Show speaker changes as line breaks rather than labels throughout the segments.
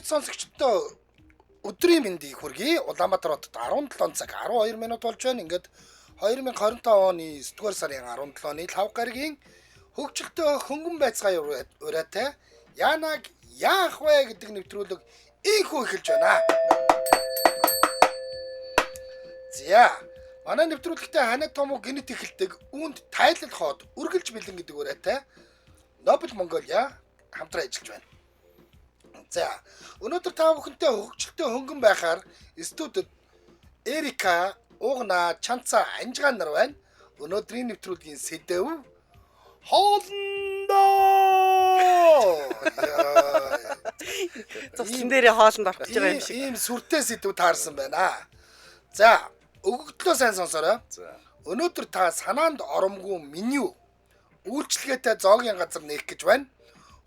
Хүндэт сонсогчдоо өдрийн мэндийг хүргэе. Улаанбаатар хотод 17 цаг 12 минут болж байна. Ингээд 2025 оны 9 дугаар сарын 17-ны лав гарагийн хөгжилтэй хөнгөн байцгаая ураатай Янаг яах вэ гэдэг нэвтрүүлэг ийхүү эхэлж байна. За, манай нэвтрүүлэгтээ ханад томуу гинэт эхэлдэг үүнд тайлал хоод үргэлж бэлэн гэдэг ураатай Нобел Монголиа хамтран ажиллаж байна. За, өнөөдөр та бүхэнтэй хөгжилтэй хөнгөн байхаар студид Эрика, Угна, Чанца, Анжгаан нар байна. Өнөөдрийн нэвтрүүлгийн сэдэв хоолндоо.
Цуслан дээрээ хоолнд орох гэж байгаа юм шиг.
Ийм сүртэй сэдэв таарсан байна. За, өгөгдлөө сайн сонсоорой.
За.
Өнөөдөр та санаанд оромгүй меню үйлчлэгээтэй зоогийн газар нээх гэж байна.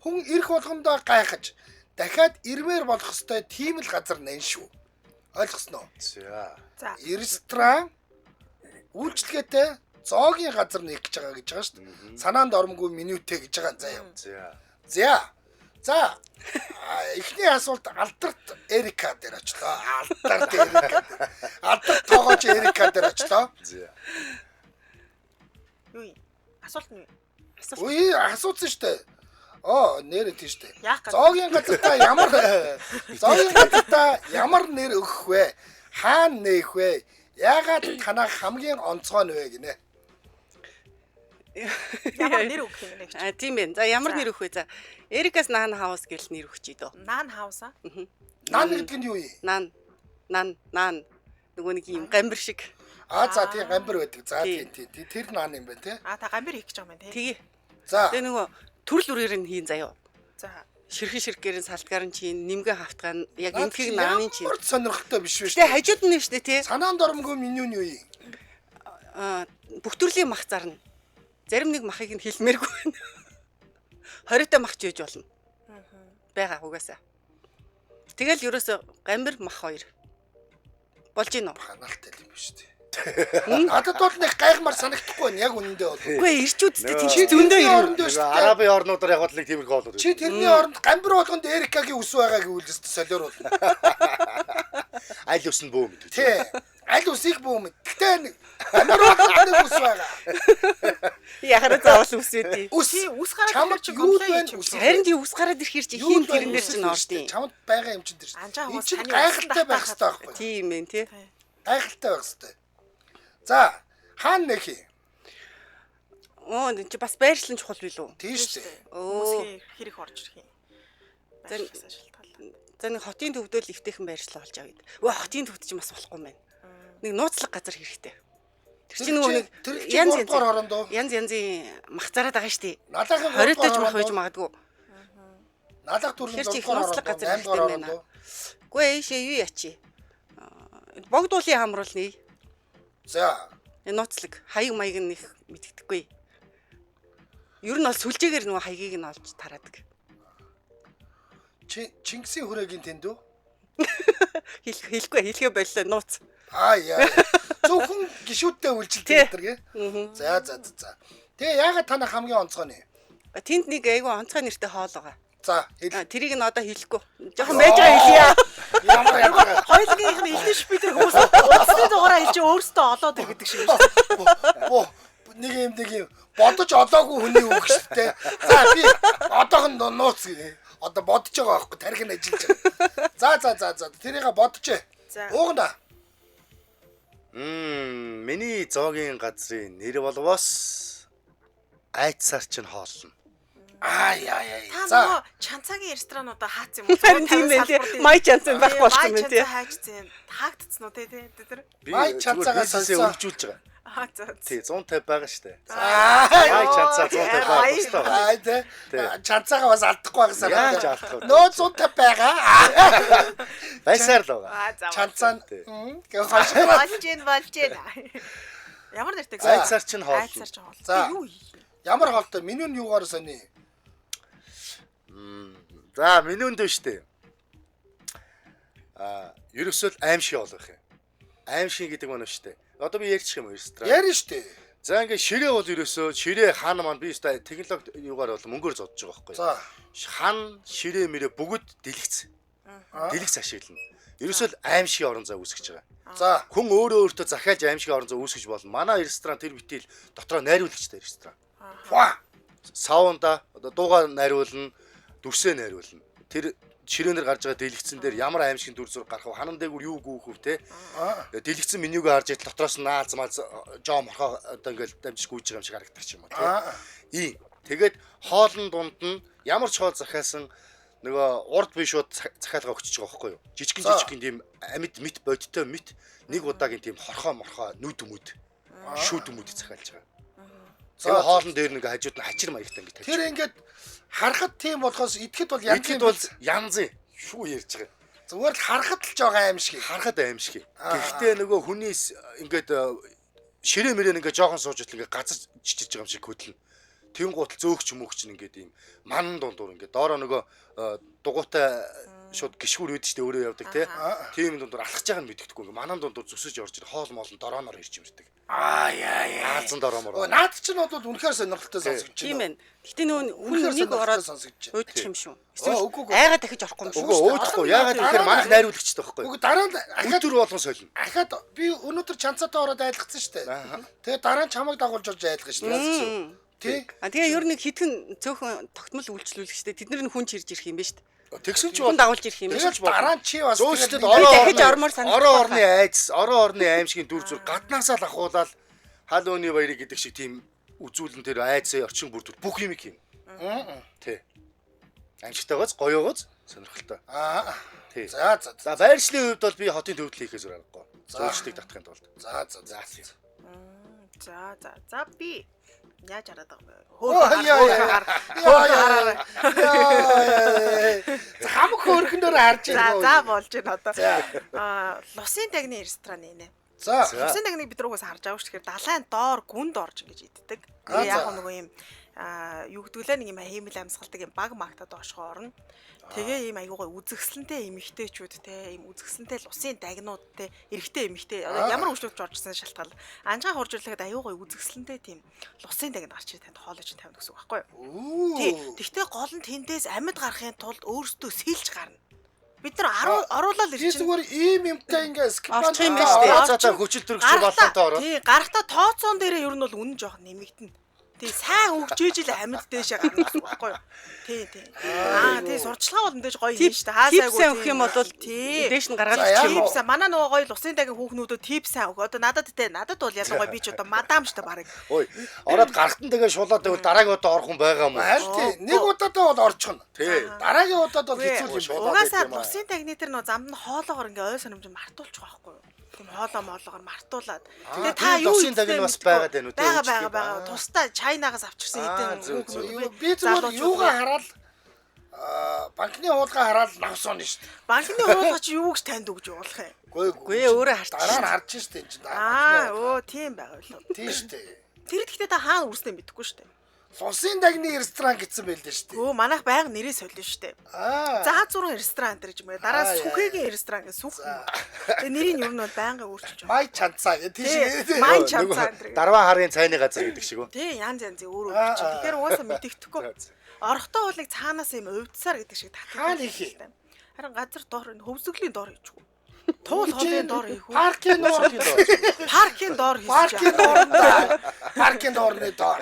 Хүн ирэх болгондоо гайхаж дахиад ирмээр болох ёстой тийм л газар нэн шүү. Ойлгосноо?
За.
За.
Ресторан үйлчлэгээтэй зоогийн газар нээх гэж байгаа гэж байгаа шүү дээ. Санаанд оромгүй менютэй гэж байгаа заяа.
За.
За. За. Эхний асуулт алдарт Эрика дээр очлоо. Алдарт Эрика. Дээр. Алдарт тоогооч Эрика дээр очлоо.
За.
Юу юм? Асуулт нь юу?
Асуулт.
Үгүй асуусан шүү дээ. Оо, нэр тийм шүү дээ.
Яах гэж?
Зоогийн газартаа ямар зоогийн газартаа ямар нэр өгөх вэ? Хаана нээх вэ? Яагаад танаа хамгийн онцгой нь вэ гинэ?
Ямар нэр өгөх юм бэ гэж.
А тийм байна. За ямар
За.
нэр өгөх вэ? За Эрикас Нан Хаус гэл нэр өгчий дөө.
Нан хаус аа.
Нан гэдэг нь юу юм?
Нан нан нан нөгөө нэг юм гамбир шиг.
Аа за тийм гамбир байдаг. За
Тийм.
тийм тийм. Тэр нан юм байна те.
А та гамбир хийх гэж байгаа юм байна тий.
Тэгээ.
За.
Тэгээ нөгөө төрөл үрээр нь хийн заяо.
За.
Ширхэн ширхгээр нь салтгаар нь чинь, нэмгэн хавтгаа нь яг
Наад
эмхийг
чи
нааны чинь.
Ямар сонирхолтой биш вэ шүү
Тэгээ
дээ.
хажууд нь штэ тий.
Санаанд оромгүй меню нь юу юм?
А бүх төрлийн мах зарна. Зарим нэг махыг нь хэлмээргүй байна. 20-тай мах ч байж болно. Байгаа угаасаа. Тэгэл ерөөсө гамбир мах хоёр. Болж гин үү?
Ханаалтай юм биш үү? Надад бол нэг гайхмаар санагдахгүй байна. Яг үнэндээ бол.
Үгүй ээ, ирчүүдтэй тийм
Нөгөө-
чи зөндөө
Тэрний
ирнэ.
оронд шүү дээ.
Арабын орнуудаар яг бол нэг тиймэрхүү хоолууд.
Чи тэрний оронд гамбир болгонд Эрикагийн үс байгаа гэвэл өст солиор болно.
Аль ус нь бөө мэд.
Тий. Аль үсийг бүү мэд. Гэтэ нэг гамбир болгонд нэг үс байгаа.
Яхаараа заавал үс үдий.
Үс.
Тий, үс гараад
Чамд
ирэхэр чи
юу л
гомдлоо
байна
юм
үс.
чи.
Харин тий үс гараад ирэхэр чи
Юу
хин
л байна,
тэрэн дээр
үс
чинь
л
ордیں۔
шүү дээ. Чамд байгаа юм чинь тэр шүү.
Анжаа
дээ.
хүмүүс
Энд чинь
таны
гайхалтай
үсэн
байх хэрэгтэй
татаад
байхгүй.
Тийм ээ тий.
Гайхалтай байх хэрэгтэй. За, хаана нэх юм?
Оо энэ чи бас байршлан чухал билүү?
Тийм шүү дээ.
Оо.
Хүмүүс хэрэг орж ирэх юм.
За,
Байршлаас шалтгаалаад.
За нэг хотын төвдөө л эвтэйхэн байршлаа болж авъя. Өө хотын төвд чи бас болохгүй юм байна. Нэг нууцлаг газар хэрэгтэй. Тэр чинь нөгөө нэг
Тэр чинь
янз
3 дугаар хорондоо.
янз янзын мах зараад байгаа шүү дээ.
Налаахан
20 таж мах байж магадгүй.
Налах дүрэн
Тэгэхээр
6
чи их
дугаар
нууцлаг
хорондоо,
газар
8 дугаар
хэрэгтэй юм байна.
хорондоо.
Үгүй ээшээ юу ячи. Богдуулын хамруулнэ.
За,
Энэ нууцлаг хаяг маяг нь их мэддэхгүй. Ер нь бол сүлжээгээр нөгөө хаягийг нь олж тараадаг.
чи Чингисийн хүрээгийн тэнд үү?
Хэлэхгүй хэлхээ боллоо нууц.
Аа яа. Зөвхөн гişүүдтэй үйлчлдэг
Тий.
гэдэг гэ. За за за за. Тэгээ яагаад танаа хамгийн онцгой нэ?
Тэнд нэг айгүй онцгой нэртэй хоол байгаа.
За, хэл.
А, тэрийг нь одоо хэлэхгүй. Жохон байж байгаа хэлье.
Ямар ямар
Хоёулгийнх нь хэлнэ ш би тэр хүмүүс утасны дугаараа хэлж өөрсдөө олоод ир гэдэг шиг шүү.
Бо нэг юм нэг юм бодож олоогүй хүний үг шүү дээ. За би одоохонд нууц гинэ. Одоо бодож байгаа байхгүй тарих нь ажиллаж байгаа. За за за за тэрийг бодчих.
За.
Уугна.
Миний зоогийн газрын нэр болвоос айцсаар чинь хоолно.
Аа яа яа.
Та
За
нөгөө чанцагийн ресторануудаа хаацсан юм уу?
Харин тийм байх тий. Май чанцсан байх болсон юм тий.
Май чанцаа хайчсан. Хаагдцсан уу тий тий тэр.
Би
Май чанцаагаа
зүгээр бизнесээ
сольсон.
өргөжүүлж байгаа.
Аа за. за.
Тий, 150 байгаа штэ.
Аа.
Май чанцаа 150 байгаа.
Май.
Тустай байгаа.
Аа тэ.
Тий.
Чанцаагаа бас алдахгүй байгаа санаа.
Яаж алдах вэ?
Нөө 150 байгаа.
Байсаар л байгаа.
Аа за.
Чанцаа
Тий.
гэх хошигноо.
Болж гин болж гин. Ямар нэртэй
За.
Айцсаар чинь хоолно.
Айцсаар чинь хоол.
За.
Юу юм?
Ямар хоолтой? Меню нь юугаар сони?
За, менюнд нь штэ. Аа, ерөөсөө л аимшиг олох юм. Аимшиг гэдэг маань штэ. Одоо би ярьчих юм уу ресторан.
Ярина штэ.
За ингээ ширээ бол ерөөсөө ширээ хан маань би өстой технологи юугаар бол мөнгөөр зодж байгаа байхгүй.
За.
Хан ширээ мэрээ бүгд дэлгэц. Дэлгэц ашиглана. Ерөөсөө л аимшигын орон зай үүсгэж байгаа.
За.
Хүн өөрөө өөртөө захиалж аимшигын орон зай үүсгэж болно. Манай ресторан тэр битил дотроо найруулагчтай ресторан.
Фа.
Саунда одоо дуугаа найруулна, дүрсээ найруулна. Тэр ширээнээр гарч байгаа дэлгэцэн дээр ямар аимшигын дүр зураг гарах вэ? Ханан дээгүүр юу гүүх вэ те? Дэлгэцэн менюг харж идэл дотроос нь нааз мааз жоо морхоо одоо ингээл дамжиж гүйж байгаа юм шиг харагдах ч юм уу те. Ийм. Тэгээд хоолн дунд нь ямар ч хоол захиалсан нөгөө урд би шууд захиалга өгчөж байгаа байхгүй юу? Жижигэн жижигэн тийм амьд мэт бодиттой мэт нэг удаагийн тийм хорхоо морхоо нүд мүд шүд мүд захиалж байгаа. Тэгээ хоолн дээр нэг хажууд нь хачир маягтай ингэ тавьчих.
Тэр ингээд харахад тийм болохоос идэхэд бол янз
Идэхэд бол янз юм. Шүү ярьж байгаа.
Зүгээр л харахад л жоохон аимшиг.
Харахад аимшиг. Гэхдээ нөгөө хүний ингээд ширээ мөрөө ингээд жоохон сууж идэл ингээд газар чичирж байгаа юм шиг хөдлөнө. Тэн гутал зөөгч мөөгч нь ингээд ийм манан дундуур ингээд доороо нөгөө дугуйтай шууд гიშгүүр үүдэж штэ өөрөө явдаг тий. Тийм дундуур алхаж байгаа нь мэддэхгүй ингээд манан дундуур зүсэж орж ир хоол моол нь дорооноор ирж имэрдэг.
Аа яа яа.
Аазан дороо мороо.
Наад чинь бол үнэхээр сонирхолтой сонсогдож
Тийм
байна.
байна. Гэтэ нөгөө хүн
Үнэхээр
нэг ороод
сонирхолтой сонсогдож байна.
уйдчих юм шүү.
Оо,
Эсвэл
үгүй, үгүй.
айгаа дахиж орохгүй юм шүү.
Үгүй уудахгүй. Яагаад тэгэхээр манайх найруулагчтай байхгүй.
Үгүй дараа нь ахаад
Өдөр болгон солино.
ахаад би өнөөдөр чанцаатай ороод айлгцсан шүү дээ. Тэгээ дараа нь чамайг дагуулж орж айлгана шүү дээ. Тий.
А тэгээ ер нь хитгэн цөөхөн тогтмол үйлчлүүлэгчтэй тэд нар нь хүн чирж ирэх юм байна шүү дээ.
Тэгсэн чи
Хүн дагуулж ирэх юм байна.
Тэгэл дараа нь чи бас
Зөөчлөлд
тэгэл
ороо
дахиж ормоор санагдах
ороо
байхаа.
орны айдас, ороо орны аимшигын дүр зур гаднаасаа л ахуулаад хал өөний баярыг гэдэг шиг тийм үзүүлэн тэр айдсаа орчин бүрдүүл бүх юм юм. Тий. Аимшигтайгооц, гоёгооц сонирхолтой.
Аа.
Тий.
За за
За байршлын хувьд бол би хотын төвдөл хийхээс өөр аргагүй. Зөөчлөлтийг татахын тулд.
за за за.
За за за би яаж хараад байгаа юм бэ?
Оо яа яа. Яа яа. За хамаг хөөрхөндөр харж
За
байна.
за болж байна одоо.
За.
Аа лусын тагны ресторан нэ.
За.
Лусын тагныг бид нар угсаа харж байгаа шүү. Тэгэхээр далайн доор гүнд орж ингэж иддэг.
Аа,
Тэгээ яг
за.
нөгөө юм аа юу гэдэг лээ нэг юм хиймэл амьсгалдаг юм баг магтаа доошгоо орно. Тэгээ ийм айгуу гой үзэгсэлэнтэй эмэгтэйчүүд те ийм үзэгсэлэнтэй лусын дагнууд те эрэгтэй эмэгтэй одоо ямар хөгжүүлж оржсэн шалтгаал анжаа хурж ирлэхэд айгуу гой үзэгсэлэнтэй тийм лусын дагнад гарч ирээ танд хоолой чинь тавина гэсэн үг байхгүй юу? Тий. Тэгтээ гол нь тэндээс амьд гарахын тулд өөрсдөө сэлж гарна. Бид нар оруулаад
Би
ирчин.
зүгээр ийм юмтай ингээ скипанд
Орчих юм байна шүү дээ.
За за хүчил төрөгч боллонтой ороо.
Тий, гарахтаа тооцоон дээрээ ер нь бол үнэн жоох нэмэгдэнэ. Тий, сайн хөгжиж ил амьд дээшээ гарна гэсэн үг байхгүй юу? Тий, тий. Аа, тий, сурчлагаа бол мэдээж гоё юм шүү дээ. Хаа
Тип
сайгүй.
сайн өгөх юм бол
тий.
дээш нь гаргаад
За, яг
ирчих юм.
Тип сайн. Манай нөгөө гоё лусын дагин хүүхнүүдөө тип сайн өг. Одоо надад те, надад бол ялангуяа би ч одоо мадам шүү дээ барыг.
Ой, ороод гарахтан тэгээ шулаад байвал дараагийн удаа орох хүн байгаа юм уу?
Харин тий нэг удаадаа бол орчихно.
Тий.
Дараагийн удаад бол хэцүү юм байна.
Угаасаа
байт юм аа.
лусын тагны тэр нөгөө замд нь хоолоогоор ингээ ой сонирмж мартуулчих байхгүй юу? Тийм хоолоо моолоогоор мартуулаад. Тэгээ та
тийм
юу
лусын тагны бас
мэдгүй.
байгаад байна уу, те,
Байгаа
үйлчлэгээ?
байгаа байгаа. Тусдаа Чайнагаас авчирсан
Аа,
хэдэн
зөв, зөв.
хүүхнүүд
Би зүгээр юугаа хараад банкны хуулгаа хараад навсан нь шүү дээ.
Банкны хуулга чи юу гэж танд өгж явуулах юм?
Үгүй
Үгүй ээ, өөрөө харчих
Дараа нь харж шүү дээ энэ чинь.
Аа, өө тийм байгаа билүү.
Тийм шүү дээ.
Тэр гэхдээ та хаана үрснээ мэдэхгүй шүү дээ.
Лусын дагны ресторан гэсэн байл дээ шүү дээ.
Өө манайх байнга нэрээ солино шүү дээ.
Аа.
За зургийн ресторан энэ гэж юм. Дараа
Аа, яа,
сүхэгийн ресторан гэх сүх. Тэгээ нэрийг нь ер нь бол байнга өөрчилж байгаа.
Май чанцаа гэх тийм
Тий,
шиг.
май
Нөгөө
чанцаа энэ гэх.
Дарваа харын цайны газар гэдэг шиг үү?
Тий, янз янзын өөр
Аа,
өөр чинь.
аа.
Тэгэхээр угаасаа мэдэгдэхгүй.
За, за.
Орохдоо бол нэг цаанаас юм увдсаар гэдэг шиг татдаг.
Хаана хийх юм?
Харин газар доор энэ хөвсгөлийн доор хийчихв. Туул холын доор хийх үү?
Паркийн доор.
Паркийн доор хийх.
Паркийн доорн. Паркийн доорны доор.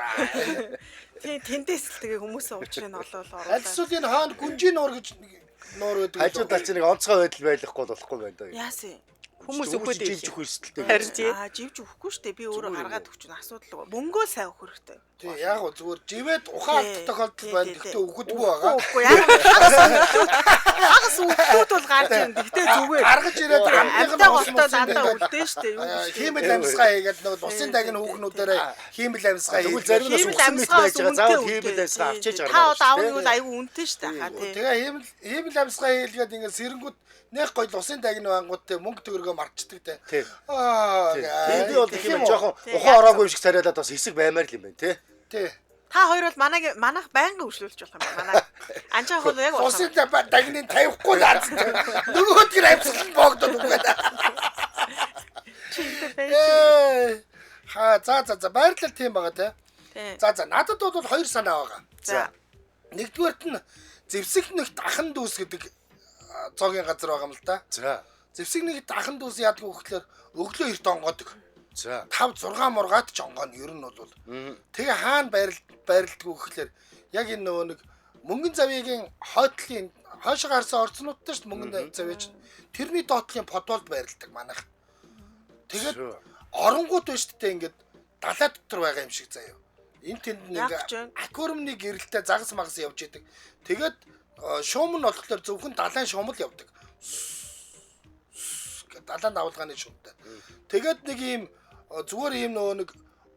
Тий, тэндээс л тэгээ хүмүүсээ учрыг нь олоол оруулаа.
Аль эсвэл энэ хаана гүнжийн нуур гэж нэг нуур байдаг.
Хажуу тал чинь нэг онцгой байдал байлахгүй болохгүй байна даа.
Яасан юм?
Хүмүүс өгөхөд
живж өгөх эрсдэлтэй.
Харин тий.
Аа, живж өгөхгүй шүү дээ. Би өөрөө гаргаад өгч нь асуудалгүй. Мөнгөө сайн өгөх хэрэгтэй.
Тий, яг гоо зүгээр живээд ухаан алдах тохиолдол байна.
Тий, тий,
Гэхдээ
тий.
өгөдгөө байгаа.
Үгүй яг хагас өгдөг. Хагас өгдөг бол гарч ирнэ. Гэхдээ зүгээр.
Гаргаж ирээд амтных нь
Амтаа
ус
голтоо
мусын
дандаа
ингээд
үлдэн шүү дээ. Юу гэж.
хиймэл амьсгаа хийгээд нөгөө лусын дагны хүүхнүүдээрээ хиймэл амьсгаа
Тэгвэл
хийгээд
зарим нь бас
Хиймэл
үхсэн мэт
амьсгаа
байж байгаа.
бас
Заавал
үнэтэй
хиймэл
үлдээ.
амьсгаа авчиж
Тий,
гармаар.
Та одоо авах нь айгүй үнэтэй шүү дээ. Хаа тий.
Тэгээ хиймэл амьсгаа хийлгээд ингээд сэрэнгүүд нэх гоё лусын дагны бангууд те мөнгө төгрөгөө марчдаг те.
Тий.
Аа.
Тийм би бол гэх юм жоохон
Тий,
ухаан ороогүй юм шиг царайлаад бас хэсэг баймаар л юм байна тий.
Тий.
Та хоёр бол манайг манайх байнга өршлүүлж болох юм байна. Манай анжаа бол яг болох.
Лусын дагны тавихгүй наацсан. Нөгөөд тэр амьсгал нь боогдоод үгээд.
Чи энэ байж.
Ээ. Ха за за за байрлал тийм байгаа те.
Тий.
За за надад бол хоёр санаа байгаа.
За.
Нэгдүгээрт нь зэвсэг нэгт ахан дүүс гэдэг зоогийн газар байгаа юм л да.
За.
Зэвсэг нэг ахан дүүс яадаг вэ гэхлээр өглөө эрт онгоодог.
За.
5 6 мургаад ч онгооно ер нь бол. Тэгээ хаана байрладаг вэ гэхлээр яг энэ нөгөө нэг мөнгөн завигийн хойтлын хойшоо гарсан орцнуудтай шүү дээ мөнгөн завь чинь. Тэрний доотлын подволд байрладаг манайх. Тэгээд оронгууд байна шүү дээ ингээд далай дотор байгаа юм шиг заяа. Энэ тэнд нэг аквариумны гэрэлтэй загас магас явж идэг. Тэгээд шуум нь болохоор зөвхөн далайн шуум л явдаг. Далайн давалгааны шуумтай. Тэгээд нэг ийм зүгээр ийм нөгөө нэг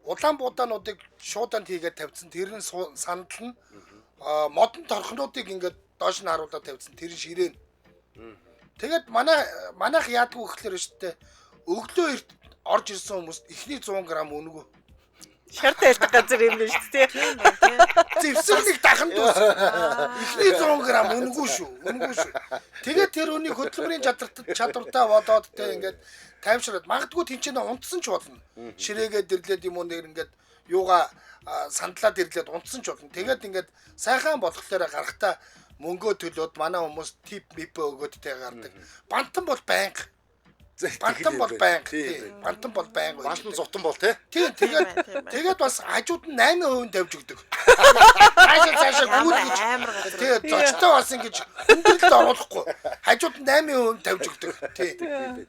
улаан буудаануудыг шуудаанд хийгээд тавьсан. Тэр нь сандал нь модон торхнуудыг ингээд доош нь харуулаад тавьсан. Тэр нь ширээн. Тэгээд манайх яадгүй гэхлээр шүү дээ. Өглөө эрт орж ирсэн хүмүүс эхний 100 г үнэгүй.
Шар тайлдаг газар юм байна шүү дээ.
Зэвсэг нэг дахан дүүс. Эхний 100 г үнэгүй шүү. Үнэгүй шүү. Тэгээд тэр үнийг хөдөлмөрийн чадвартай болоод тэ ингээд тайвшраад магадгүй тэнцэнэ унтсан ч болно. Ширээгээ дэрлээд юм уу нэг ингээд юугаа сандлаад ирлээд унтсан ч болно. Тэгээд ингээд сайхан болохоор гарахтаа мөнгөө төлөөд манай хүмүүс тип мип өгөөд тэ гардаг. Бантан бол байнга. Бантан бол байнга. Бантан бол байнга.
Бантан зутан бол тий.
Тийм тэгээд бас хажууд нь 8% тавьж өгдөг. Цаашаа гүйлгэж тий зочтой бас ингэж хүндрэлд оруулахгүй. Хажууд нь 8% тавьж өгдөг. Тий.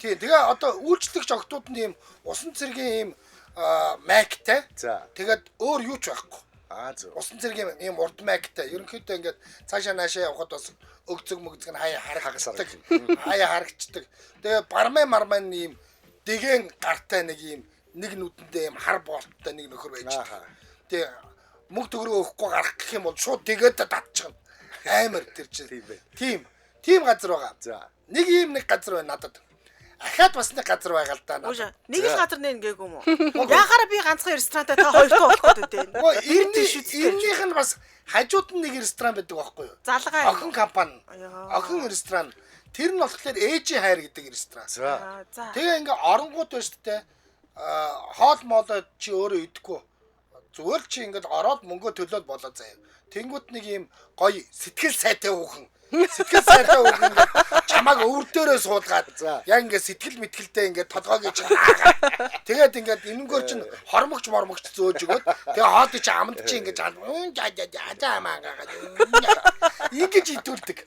Тий. Тэгээ одоо үйлчлэгч октод нь ийм усан цэргийн ийм майктай. Тэгээд өөр юу ч байхгүй.
Зөв.
Усан цэргийн ийм урд майктай. Ерөнхийдөө ингээд цаашаа наашаа явхад бас өгцөг мөгцөг нь хаяа харагддаг. Хаяа харагддаг. Тэгээ бармай мармай ийм дэгэн гартай нэг ийм нэг нүдэндээ ийм хар болттой нэг нөхөр байж. Тэгээ мөнгө төгрөг өгөхгүй гарах гэх юм бол шууд тэгээд татчихна. Амар тэр чинь. Тийм. Тийм газар байгаа.
За.
Нэг ийм нэг газар байна надад. Ахаад бас нэг газар байгаа л да.
Нэг л газар нэ ингээгүй юм уу? Яхаараа би ганцхан ресторантай та хоёртой болох гээд үү?
Эннийх нь бас хажууд нь нэг ресторан байдаг байхгүй юу?
Залгаа.
Охин компани. Охин ресторан. Тэр нь болохоор ээжийн хайр гэдэг ресторан.
За.
Тэгээ ингээ оронгууд байна шүү дээ. Хоол моолоо чи өөрөө идэхгүй. Зүгээр л чи ингээд ороод мөнгөө төлөөд болоо заяа. Тэнгүүт нэг ийм гоё сэтгэл сайтай хүүхэн. Сэтгэл сайтай хүүхэн ингээд чамааг өвөр дээрээ суулгаад яг ингээд сэтгэл мэтгэлтэй ингээд толгойг чинь хаагаад тэгээд ингээд энэнгээр чинь хормогч мормогч зөөж өгөөд тэгээ хоолыг чи аманд чи ингээд ингэж итүүлдэг.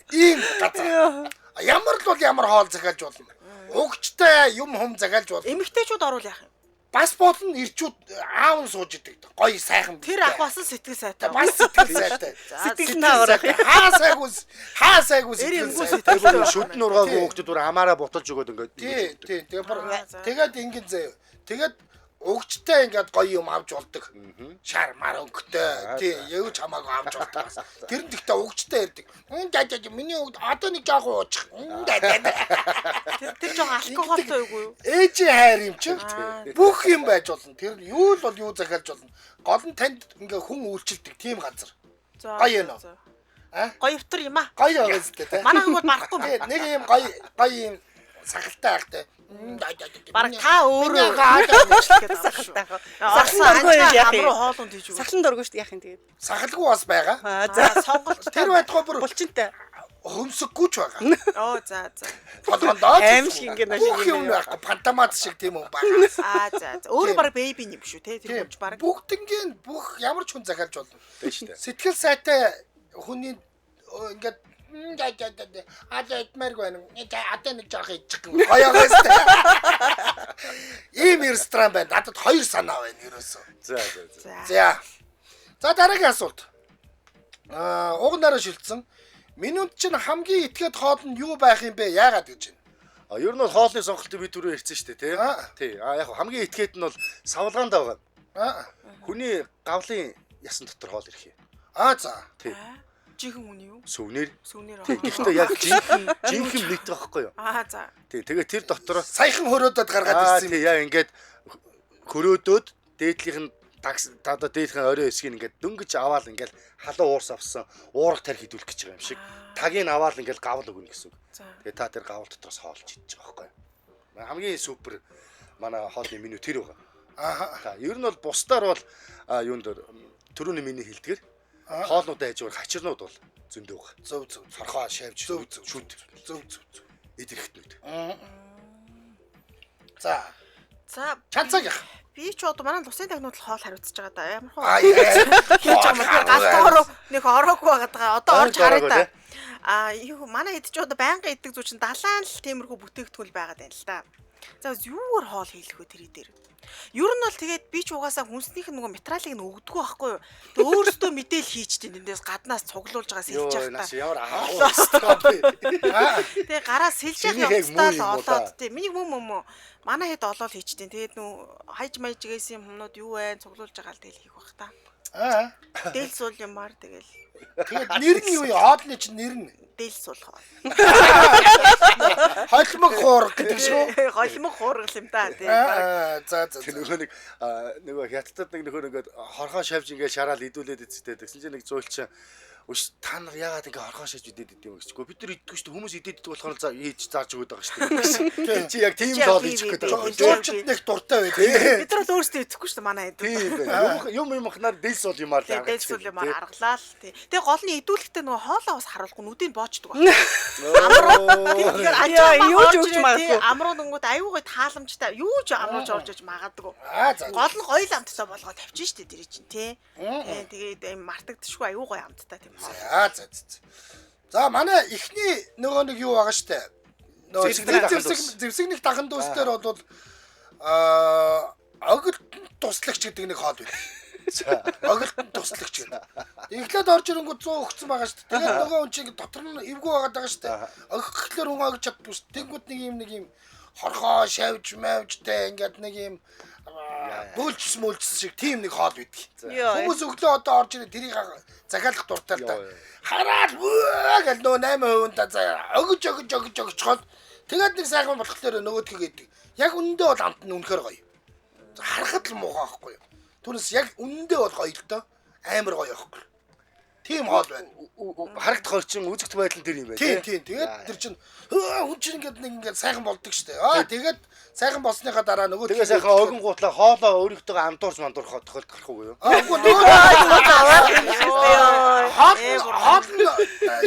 Ийм газар. Ямар л бол ямар хоол захиалж болно. Угчтай юм хум захиалж болно.
Эмэгтэйчүүд орвол яах юм?
Бас болно ирчүүд аав нь сууж идэг. Гоё сайхан.
Тэр ах бас сэтгэл сайтай.
Бас сэтгэл сайтай.
Сэтгэл нь аваарах.
Хаа сайгүй хаа сайгүй сэтгэл сайтай.
Шүдэн нургаагүй хүүхдүүд бүр хамаараа буталж өгөөд ингээд.
Тий, тий. Тэгээ бүр тэгээд ингэн заяа. Тэгээд угчтай ингээд гоё юм авч болдог. Шар мар өнгөтэй. Тий, юу ч хамаагүй авч болдог бас. Тэр нь тэгтээ угчтай ярьдаг. Миний угд одоо нэг жоохон уучих.
Тэр жоохон алкогольтой үгүй юу?
Ээжийн хайр юм чинь. Бүх юм байж болно. Тэр юу л бол юу захиалж болно. Гол нь танд ингээ хүн үйлчилдэг тийм газар. Гоё юм уу?
Гоё өвтөр юм аа.
Гоё байгаа зү тэ.
Манай хүмүүс барахгүй юм.
Нэг юм гоё гоё юм сахалтай байхтай.
Бараг та өөрөө
сахалтай. Сахалан доргоо яах юм?
Хоолунд хийж өгөө.
Сахалан доргоо шүү дээ яах юм тэгээд.
Сахалгүй бас байгаа.
За
сонголт.
Тэр байтугай бүр
булчинтай.
Хөмсөггүй ч байгаа.
Оо за за.
Толгондоо
аим шиг ингэ нашиг
бүх юм байхгүй. Пантамат шиг тийм юм байгаа.
Аа за за. Өөрөө бараг бэби юм шүү те. Тэр хүнч бараг.
Бүгднгийн бүх ямар ч хүн захиалж болно.
Тийм шүү дээ.
Сэтгэл сайтай хүний ингээд одоо идмээргүй байна. Одоо нэг жоох идчих гэн. Гоё гоёстой. Ийм ресторан байна. Надад хоёр санаа байна ерөөсөө.
За за за.
За. За дараагийн асуулт. Уг нараа шилжсэн. Менюнд чинь хамгийн этгээд хоол нь юу байх юм бэ? Яагаад гэж байна?
Ер нь бол хоолны сонголтыг би түрүү ярьсан шүү дээ, тий? Тий. Яг хамгийн этгээд нь бол савлгаанд байгаа. Хүний гавлын ясан дотор хоол ирэх юм.
За.
Тий.
Жинхэнэ хүний юу?
Сүвнэр.
Сүвнэр.
Гэхдээ яг жинхэнэ мэт байхгүй юу?
За.
Тий, тэгээ тэр дотор
саяхан хөрөөдөд гаргаад ирсэн юм.
Тий, яа ингээд хөрөөдөөд дээдлийнх нь такс одоо дээдлийнх нь орой хэсгийг ингээд дөнгөж аваал ингээд халуун уурс авсан уурга тарих хідүүлэх гэж байгаа юм шиг. Тагийг аваал ингээд гавл өгнө гэсэн үг. Тэгээ та тэр гавл дотроос хоолж идэж байгаа байхгүй юу? Хамгийн супер манай хоолны меню тэр байгаа.
Аа.
Та ер нь бол бусдаар бол юунд дээр түрүүний миний хэлдгэр. Хоолнуудын хажуугаар хачирнууд бол зөндөө байгаа.
Зөв зөв.
Хорхоо шавж
Зөв зөв.
шүд
Зөв зөв зөв.
эд хэрэгтнүүд.
За,
За
чанцаагийнх.
би ч одоо манай лусын тагнууд л хоол хариуцж байгаа да. Ямар хоо.
Аа яа.
Хийж байгаа юм бэ? Гал тоороо нэг ороогүй байгаа даа. Одоо орж
Орж
харъя
ороогүй,
та.
тий?
Аа юу манай хэд ч одоо байнга иддэг зүйл чинь далайн л тиймэрхүү бүтээгдэхүүн байгаад байна л да. За юугаар хоол хийлэх вэ тэрий дээр? Ер нь бол тэгээд би ч угаасаа хүнснийх нь нөгөө материалыг нь өгдөггүй байхгүй юу? Тэг өөрсдөө мэдээл хийчихдээ тэндээс гаднаас цуглуулж байгаа сэлж
Йоо
явах та.
наас ямар аа.
Тэгээ гараа сэлж явах
Чинийх яг
явцдаа
муу
л
юм уу да?
олоод тий. Миний мөн мөн мөн. Манай хэд олоод хийчихдээ. Тэгээд нүү хайж майж гээсэн юм хүмүүд юу вэ? Цуглуулж байгаа л тэгэл хийх бах та.
Аа.
Дэл суул юмар тэгэл
Тэгээд нэр нь юу юм? Хоолны чинь нэр нь
дэл суулах.
холимог хуурга гэдэг шүү.
Голимог хуургал юм да тий. Бараг
Аа за за.
Тэр нөгөө нэг нөгөө хятадд нэг нөхөр ингээд хорхоо шавж ингээд шараал идүүлээд эцтэй. Тэгсэн чинь нэг зуйлчин өш та нар яагаад ингээд хорхоо шавж идээд идэв юм гэжгүй. Бид нар иддэггүй шүү дээ. Хүмүүс идээд идэг болохоор за хийж зарж өгöd байгаа шүү дээ. Чи яг тийм
Чи яг
хоол
тийм
хийчих гээд
юм
байгаа.
бэ?
Жуулчд нэг дуртай байт.
Бид нар л өөрсдөө идэхгүй шүү дээ манай хэд.
Тийм байна. Юм юм ханаар дэл суул юмар л
Тий, дэл
аргачих
суул
юм,
юмар
тий.
аргалаа л тий. Тэгээ гол нь идүүлэхдээ нөгөө хоолоо бас харуулахгүй нүдийг боочдөг байна. Тэгэхээр
Яа,
ажаа
юу ч өгч магадгүй.
Амруу нүнгүүд аюу гой тааламжтай юу ч амрууж орж иж магадгүй.
Аа за.
Гол нь гоё л амттай болгоо тавьчих штэ тэр чинь тий. Тий, тэгээд юм мартагдчихгүй аюу гоё амттай тийм хоол.
За за за. За манай эхний нөгөө нэг юу байгаа штэ. Нөгөө
Зэвсэгний дахан
зэвсэг
дүүс.
зэвсэгний дахан дүүс дээр бол аа огилтон туслагч гэдэг нэг хоол байт.
За.
Огилтон туслагч гэдэг. Эхлээд орж ирэнгүүт 100 өгцөн байгаа штэ. Тэгээд нөгөө хүн чинь дотор нь эвгүй байгаад байгаа штэ. Огих гэхлээр хүн огж чаддгүй штэ. Тэнгүүд нэг юм нэг юм хорхоо шавж мавжтай ингээд нэг юм бөөлжс мөлжс шиг тийм нэг хоол байдаг.
Йоо.
Хүмүүс өглөө одоо орж ирээ тэрийг захиалах дуртай л та.
Йоо, ёо.
Хараад вөө гэл нөгөө 8% та за огж огж огж огчхол тэгээд нэг сайхан болохоор нөгөөдхийг идэг. Яг үнэндээ бол амт нь үнэхээр гоё. За, Харахад л муухай байхгүй юу? Түүнээс яг үнэндээ бол гоё л доо. Амар гоё байхгүй. Тийм хоол байна.
Харагдах орчин үзэгдэх байдал нь тэр юм байна.
Тийм тийм. Тэгээд тэр чинь хөө хүн чинь ингээд нэг ингээд сайхан болдог штэ. Аа тэгээд сайхан болсныхаа дараа нөгөө
Тэгээ сайхан огин гутлаа хоолоо өөрийнхтэйгээ андуурч мандуурах тохиолдол гарах уу юу?
Аа үгүй нөгөө хоол хоол нь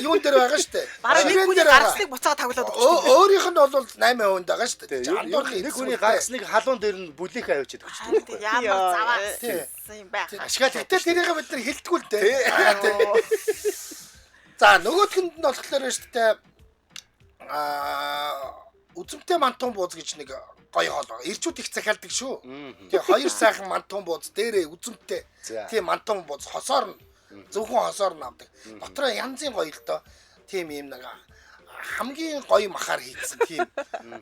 юун дээр байгаа штэ.
Бараг нэг
Ширээн
хүний
дээр байгаа.
гарсныг буцаага тавглаад өгч.
Өөрийнх нь бол 8% байгаа штэ. Андуурах
Нэг хүний гаргасныг халуун дээр нь бүлээх авчиад өгч
Харин тий, ямар
Тий.
заваа юм байх.
Ашгаал
Гэтэ тэрийг бид нар хилдэггүй л дээ. Аа, тий. За нөгөөдгөнд нь болохоор шүү дээ аа үзэмтэй мантун бууз гэж нэг гоё хоол байгаа. Ирчүүд их захиалдаг шүү. Тэгээ хоёр сайхан мантун бууз дээрээ үзэмтэй.
За.
Тийм мантун бууз хосоор нь зөвхөн хосоор нь авдаг. Дотроо янзын гоё л доо. Тийм юм нэг хамгийн гоё махаар хийсэн тийм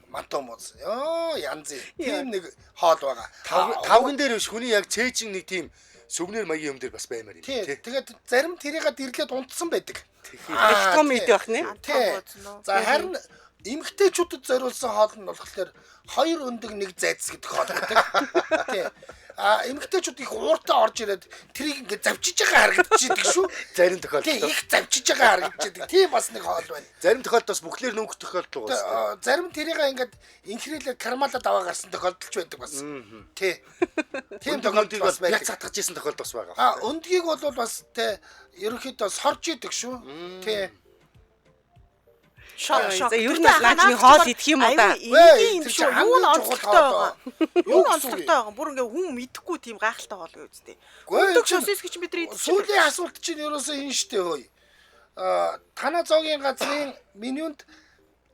мантун бууз. Йоо янзын. Тийм нэг хоол байгаа.
Тавган дээр биш хүний яг цээжин нэг тийм сүвнэр маягийн юм дээр бас баймаар юм
Тий.
тий.
Тэгээд зарим тэрийг дэрлээд унтсан байдаг.
Их том идэх байх нэ.
Тий.
Бууз нь.
За харин эмгтээчүүдэд зориулсан хоол нь болохоор хоёр өндөг нэг зайц гэдэг хоол байдаг. Тий. А эмгтээчүүд их ууртаа орж ирээд тэрийг ингээд завчиж байгаа харагдчихэдэг шүү.
Зарим
Тий,
тохиолдолд
их завчиж байгаа харагдчихэдэг. Тийм бас нэг хоол байна.
зарим тохиолдолд бас бүхлээр нүгэх тохиолдол байгаа шүү дээ.
Зарим тэрийг ингээд инхрийлээ кармалаад аваа гарсан тохиолдол ч байдаг бас. Тий. Тийм тохиолдол
Өндгийг
бас
бол
байдаг.
бяц хатгаж исэн тохиолдол бас байгаа.
А өндгийг бол бас те ерөнхийдөө сорж идэг шүү. Тий.
Шок шок.
За, ер нь бол наа чи нэг хоол идэх юм уу да?
Энгийн юм
тэр
шүү.
чинь
Юу нь
хамгийн чухал
онцлогтой байгаа.
хоол.
Юу нь
гэсэн үг юм?
онцлогтой байгаа. Бүр ингээ хүн мэдэхгүй тийм гайхалтай хоол гэж үстэй.
Гүй,
Өндөг
чинь
сосиск чинь бид нар идчих.
Сүүлийн асуулт чинь ерөөсөө энэ штэ хөөе. А танаа зоогийн газрын менюнд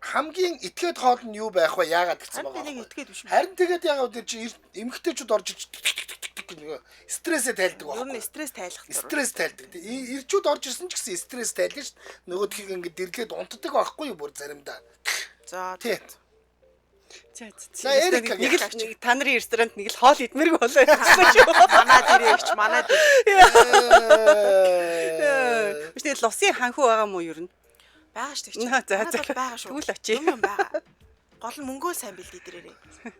хамгийн итгээд хоол нь юу байх вэ? Яагаад гэсэн
Харин
байгаа
нэг
вэ?
итгээд биш юм.
Харин тэгээд яагаад тэр чинь эмгтээчүүд орж ич тик тик тик тик тик нэг стрессээ тайлдаг
Ер нь
байхгүй.
стресс тайлах зур.
Стресс тайлдаг. Ирчүүд орж ирсэн ч гэсэн стресс тайлна шүү дээ. Нөгөөдхийг ингээд дэрлээд унтдаг байхгүй юу бүр заримдаа.
За
Тий.
За
За, Эрика
нэг л нэг та нарын ресторанд нэг л хоол идмэргүй болоо гэсэн шүү.
манай дээр ягч манай дээр.
Биш тэгэл лусын ханхүү байгаа мó ер нь.
Байгаа шүү дээ.
Наа, за,
Манайд
за.
бол байгаа шүү.
Тэгвэл очие.
Юм юм байгаа. Гол нь мөнгөө сайн бэлдээ дээрээ.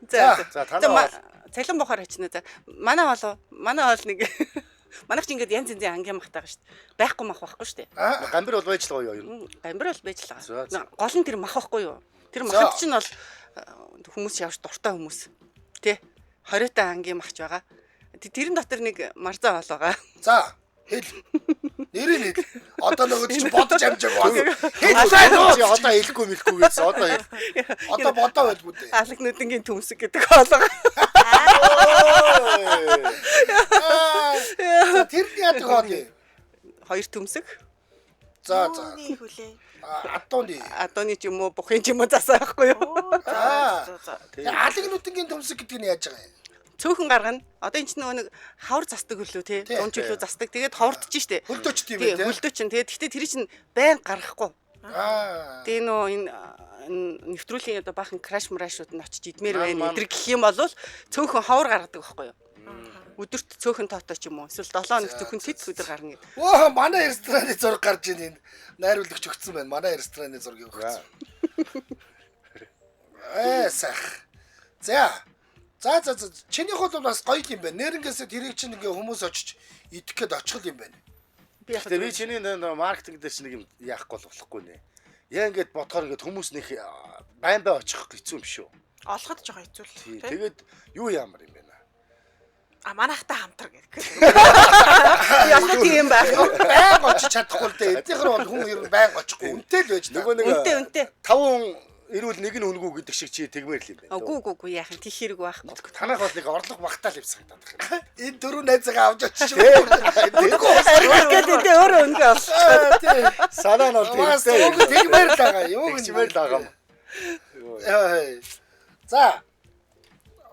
За
За, танаа
цалин бохоор очино за. Манай хоол манай хоол нэг манайх ч ингээд янз янзын ангийн махтай байгаа шүү дээ. Байхгүй мах байхгүй шүү дээ.
Аа
Гамбир бол байж л гоё юм.
Гамбир бол байж л
За,
байгаа.
за.
Гол нь тэр мах байхгүй юу? Тэр
За.
маханд чинь бол хүмүүс явж дуртай хүмүүс. Тэ? 20 та ангийн махч байгаа. Тэрэн дотор нэг марзан хоол байгаа.
За. Хэл. Нэрийг хэл. Одоо нөгөө чи бодож амжаагүй байна. Хэл сайн уу?
Чи одоо хэлэхгүй мэлэхгүй гэсэн. Одоо хэл.
Одоо бодоо байлгүй дээ.
Алаг нүдэнгийн төмсөг гэдэг хоолоо.
За тэр нь яадаг хоол юм?
Хоёр төмсөг.
За за.
Юуны хүлээ?
Адууны.
Адууны ч юм уу, бухын ч юм уу засаа байхгүй юу?
Аа.
За за.
Тэгээ алаг нүдэнгийн төмсөг гэдэг нь яаж байгаа юм?
Цөөхөн гаргана. Одоо энэ чинь нөгөө нэг хавар застдаг хөлөө тий.
Тий.
Унж хөлөө застдаг. Тэгээд ховордож штэ.
Хөлдөөч тийм
Тий,
ээ тий.
хөлдөө чинь. Тэгээд гэхдээ тэр чинь байн гаргахгүй.
Аа.
Тэгээ нөө энэ энэ нэвтрүүлгийн одоо баахан краш мрашууд нь очиж идмээр
Ман,
байна.
ман.
Эдэр гэх юм бол цөөхөн ховор гаргадаг байхгүй юу? Өдөрт цөөхөн тоотой ч юм уу. Эсвэл 7 хоног зөвхөн тэт өдөр гарна гэдэг.
Воо, манай рестораны зураг гарч ийн энд. Найруулагч өгсөн байна. Манай рестораны зургийг өгсөн. Ээ сайх. За. За за за. Чинийх бол бас гоё юм байна. Нэрнгээсээ тэрийг чинь ингээ хүмүүс очиж идэх гээд очих юм байна.
Би яг
Тэгээ би чиний нөө маркетинг дээр чинь нэг юм яахгүй бол болохгүй нэ. Яа ингээд бодохоор ингээд хүмүүс нэх байн бай очих хэцүү юм шүү.
Олоход жоохон хэцүү л
Тий.
тий.
Тэгээд юу ямар юм бэ нэ?
А манайхтай хамтар гэдэг.
яг тийм байхгүй.
Баян очиж чадахгүй л дээ. Эднийхэр бол хүн ер нь баян очихгүй. Үнтэй л байж
Нөгөө
таа.
нэг
Үнтэй үнтэй.
5 хүн эрүүл нэг нь үнгүй гэдэг шиг чи тэгмээр л юм байна.
Үгүй үгүй үгүй яах юм тийх хэрэг байхгүй.
Танах бол нэг орлого багтаал юм санагдаад байна.
Энэ дөрөв найзгаа авч очиж. Үнэгүй.
Ариг гэдэг өөрөө өнгө олсон.
Тий.
Санаа нь бол
Бас
тэгтэй.
уг тэгмээр л байгаа. Юу гэнэ.
Тэгчмээр л байгаа юм.
Яа. За.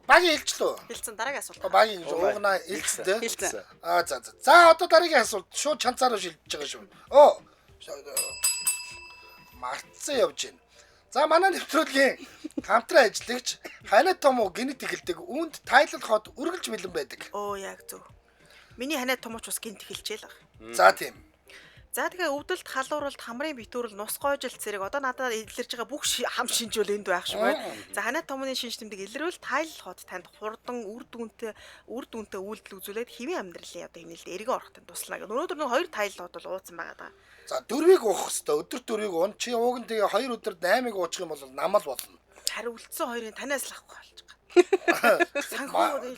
Багийн илчлүү.
Хэлсэн дараагийн асуулт.
Багийн уугнаа илцсэн тий.
Хэлсэн.
Аа за за. За одоо дараагийн асуулт шууд чанцаараа шилжиж байгаа шүү. Оо. Мартсан явж байна. За манай нэвтрүүлгийн хамтран ажиллагч Ханаа Томоо гинэт эхэлдэг. Үүнд тайлал хот үргэлж бэлэн байдаг.
Оо яг зөв. Миний ханаа томооч бас гинт эхэлжээ л баг.
За тийм.
За тэгээ өвдөлт, халууралт, хамрын битүүрэл, нус гойжилт зэрэг одоо надад илэрж байгаа бүх хам шинжүүл энд байх шиг байна. За ханаа томны шинж тэмдэг илэрвэл тайлал хот танд хурдан үр дүнтэй үйлдэл үзүүлээд хэвийн амьдралын одоо хэмнэлд эргэн орох танд туслана гэх. Өнөөдөр нэг хоёр тайлал хот бол ууцсан байгаа даа.
За дөрвийг уух хэвээр. Өдөр дөрвийг уун. Чи ууг нь тэгээ хоёр өдөр 8-ыг уучих юм бол намал болно.
Хари үлдсэн хоёрын танаас л авахгүй болж байгаа. Санхүү л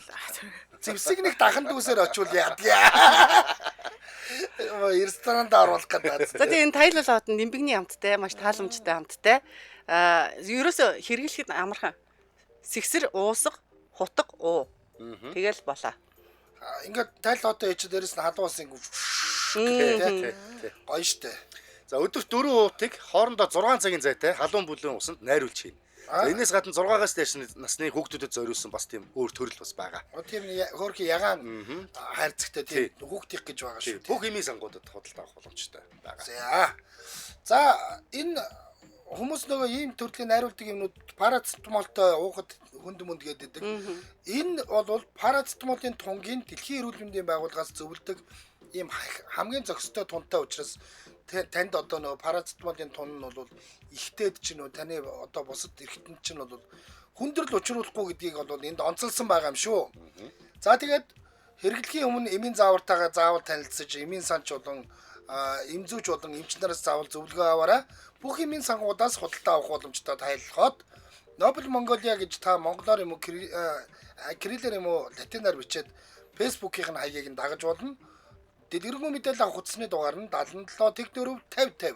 Зэвсэг нэг дахан дүүсээр очивол ядгия. Ресторанд оруулах гэдэг.
За тэгээ энэ тайлал хот нь нимбэгний амттай, маш тааламжтай амттай. Аа ерөөсө хэрэглэхэд амархан. Сэгсэр уусга, хутга уу. Тэгэл болоо.
Ингээд тайл одоо ичи дээрэс нь халуун ус ингэ
Тий, тий.
гоё штэ.
За өдөрт 4 уутыг хоорондоо 6 цагийн зайтай халуун бүлээн усанд найруулж хийнэ. За энэс гадна 6-аас дээш насны хүүхдүүдэд зориулсан бас тийм өөр төрөл бас байгаа.
Тийм хөөрхи ягаан хайрцагтай тийм хүүхдих гэж байгаа шүү.
Бүх эмийн сангуудад худалдаа авах боломжтой байгаа.
За. За энэ хүмүүс нөгөө ийм төрлийн найруулдаг юмнууд парацетамолтой уухад хүнд мүнд гэдэг. Энэ бол парацетамолын тунгийн дэлхийн эрүүл мэндийн байгууллагаас зөвлөдөг ийм хамгийн зохистой тунтай учраас танд одоо нөгөө парацетамолын тун нь бол ихтэйд чинь нөө таны одоо бусад эрхтэнд чинь бол хүндрэл учруулахгүй гэдгийг бол энд онцолсон байгаа юм шүү. За тэгээд хэрэглэхийн өмнө эмийн заавартайгаа заавал танилцаж, эмийн санч болон эмзүүч болон эмч нараас заавал зөвлөгөө аваарай. Бүх эмийн сангуудаас худалдаа авах боломжтой тайлход Нобел Монголиа гэж та монголоор юм уу кириллээр юм уу латинаар бичээд Facebook-ийн хаягийг нь дагаж болно. Дэлгэрэнгүй мэдээлэл авах утасны дугаар нь 77 тэг 4 50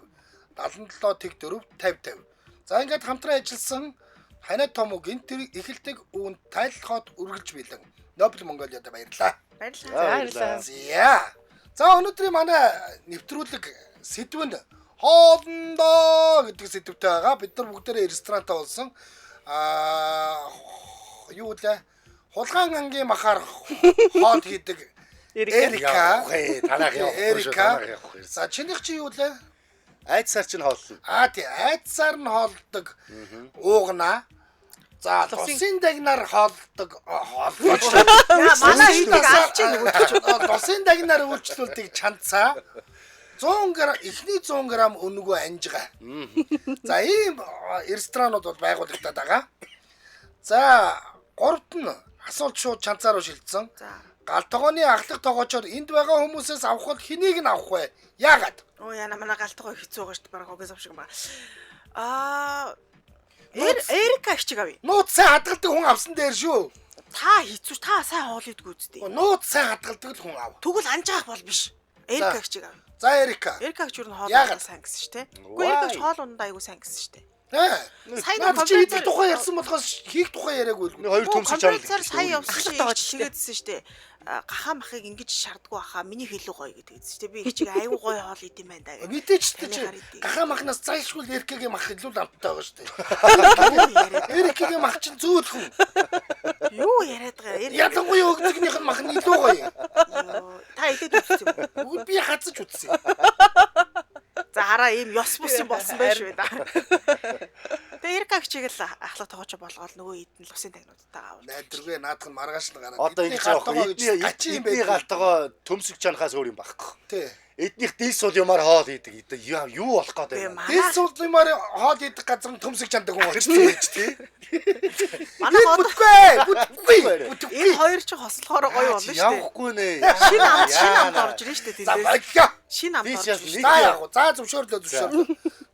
50 77 тэг 4 50 50. За ингээд хамтран ажилласан Ханаа Томог гинт эхэлдэг үүнд тайлход үргэлж бэлэн. Нобел Монголиад баярлалаа.
Баярлалаа.
За баярлалаа.
За. За өнөөдрийн манай нэвтрүүлэг сэдв нь хоолндоо гэдэг сэдвтэй байгаа. Бид нар бүгдээрээ ресторантаа болсон. Аа юу лээ? Хулгайн ангийн махаар хоол хийдэг
Эрика.
Эрика.
Явах ээ, танах явах шүү,
Эрика.
танах явах шүү.
За чинийх чи юу лээ?
Айдсаар чинь хооллно.
Аа тий, айдсаар нь хоолдог уугнаа. За тусын дагнаар хоолдог хооллооч.
Яа, манай хийдэг алж ийн
нөгөө. Тусын дагнаар үйлчлүүлдэг чанцаа 100 г эхний 100 г өнгөө анжгаа. За ийм ресторанууд бол байгуулагдаад байгаа. За гуравт нь асуулт шууд чанцаа руу шилжсэн.
За.
Гал тогооны ахлах тогоочоор энд байгаа хүмүүсээс авах бол хэнийг нь авах вэ? Яагаад?
Оо яна манай галтгой хэцүү байгаа шүү дээ. Бараг огоос шиг юм байна. Аа Эрика хичиг авъя.
Нууц сайн хадгалдаг хүн авсан дээр шүү.
Та хэцүү та сайн хоол идэггүй үсттэй.
Нууц сайн хадгалдаг л хүн ав.
Тэгвэл анжаах бол биш. Эрика чиг авна.
За Эрика.
Эрика ч юу н хоол
Яагаад?
ундаа сайн гэсэн шүү дээ. Үгүй Эрика ч хоол ундаа айгу сайн гэсэн шүү дээ.
Ээ.
Сайн
Наад чи
компьютер-
идэх тухай ярьсан болохоос хийх тухай яриаггүй л.
Нэг хоёр төмсөж чарна.
Компьютераар сая явсан
Ахлах
чи
тоогооч
тэгээдсэн шүү дээ. Гахаа махыг ингэж шаардгүй хаа миний хэлүү гоё гэдэг гэсэн шүү дээ. Би их чиг айгу гоё хоол идэм байна да. гэдэг.
Мэдээч чи
Танихаар идэв.
гахаа махнаас зайлшгүй л Эрикагийн мах илүү л амттай байгаа шүү дээ.
Юу яриад
Эрикагийн мах чинь зөөлхөн.
юу яриад байгаа Эрика
Ялангуяа өгдөгнийх нь мах нь илүү гоё.
Йоо, та идэд үзсэн юм уу?
Үгүй би хазаж үзсэн.
За хараа ийм ёс бус юм болсон байх шүү да. Тэгээ Эрика чиг л ахлах тогооч болгоол нөгөө идэн л усын тагнуудтайгаа авал.
Найдваргүй наадах нь маргааш нь гараад.
Одоо ингэж байгаа байхгүй.
Эдний гачин юм
Эдний
байх.
галтгоо төмсөг чанахаас өөр юм байхгүй.
Тий.
Эднийх дил сул юмар хоол хийдэг. Эд юу болох гээд
Тэгээ
байна.
манай
Дэл суулмаар хоол идэх газар нь төмсөг чандаг хүн болчихсон гэж тий.
манай хоол
Бүтгүй. Бүтгүй. Бүтгүй.
энэ хоёр чинь хослохоор гоё болно шүү дээ.
Явахгүй нэ.
Шинэ амт шинэ амт орж ирнэ шүү дээ
За
тэндээс.
боллоо.
Шинэ амт
Би
орж
ч яс
ирнэ.
нэг
За яг уу. За зөвшөөрлөө зөвшөөрлөө.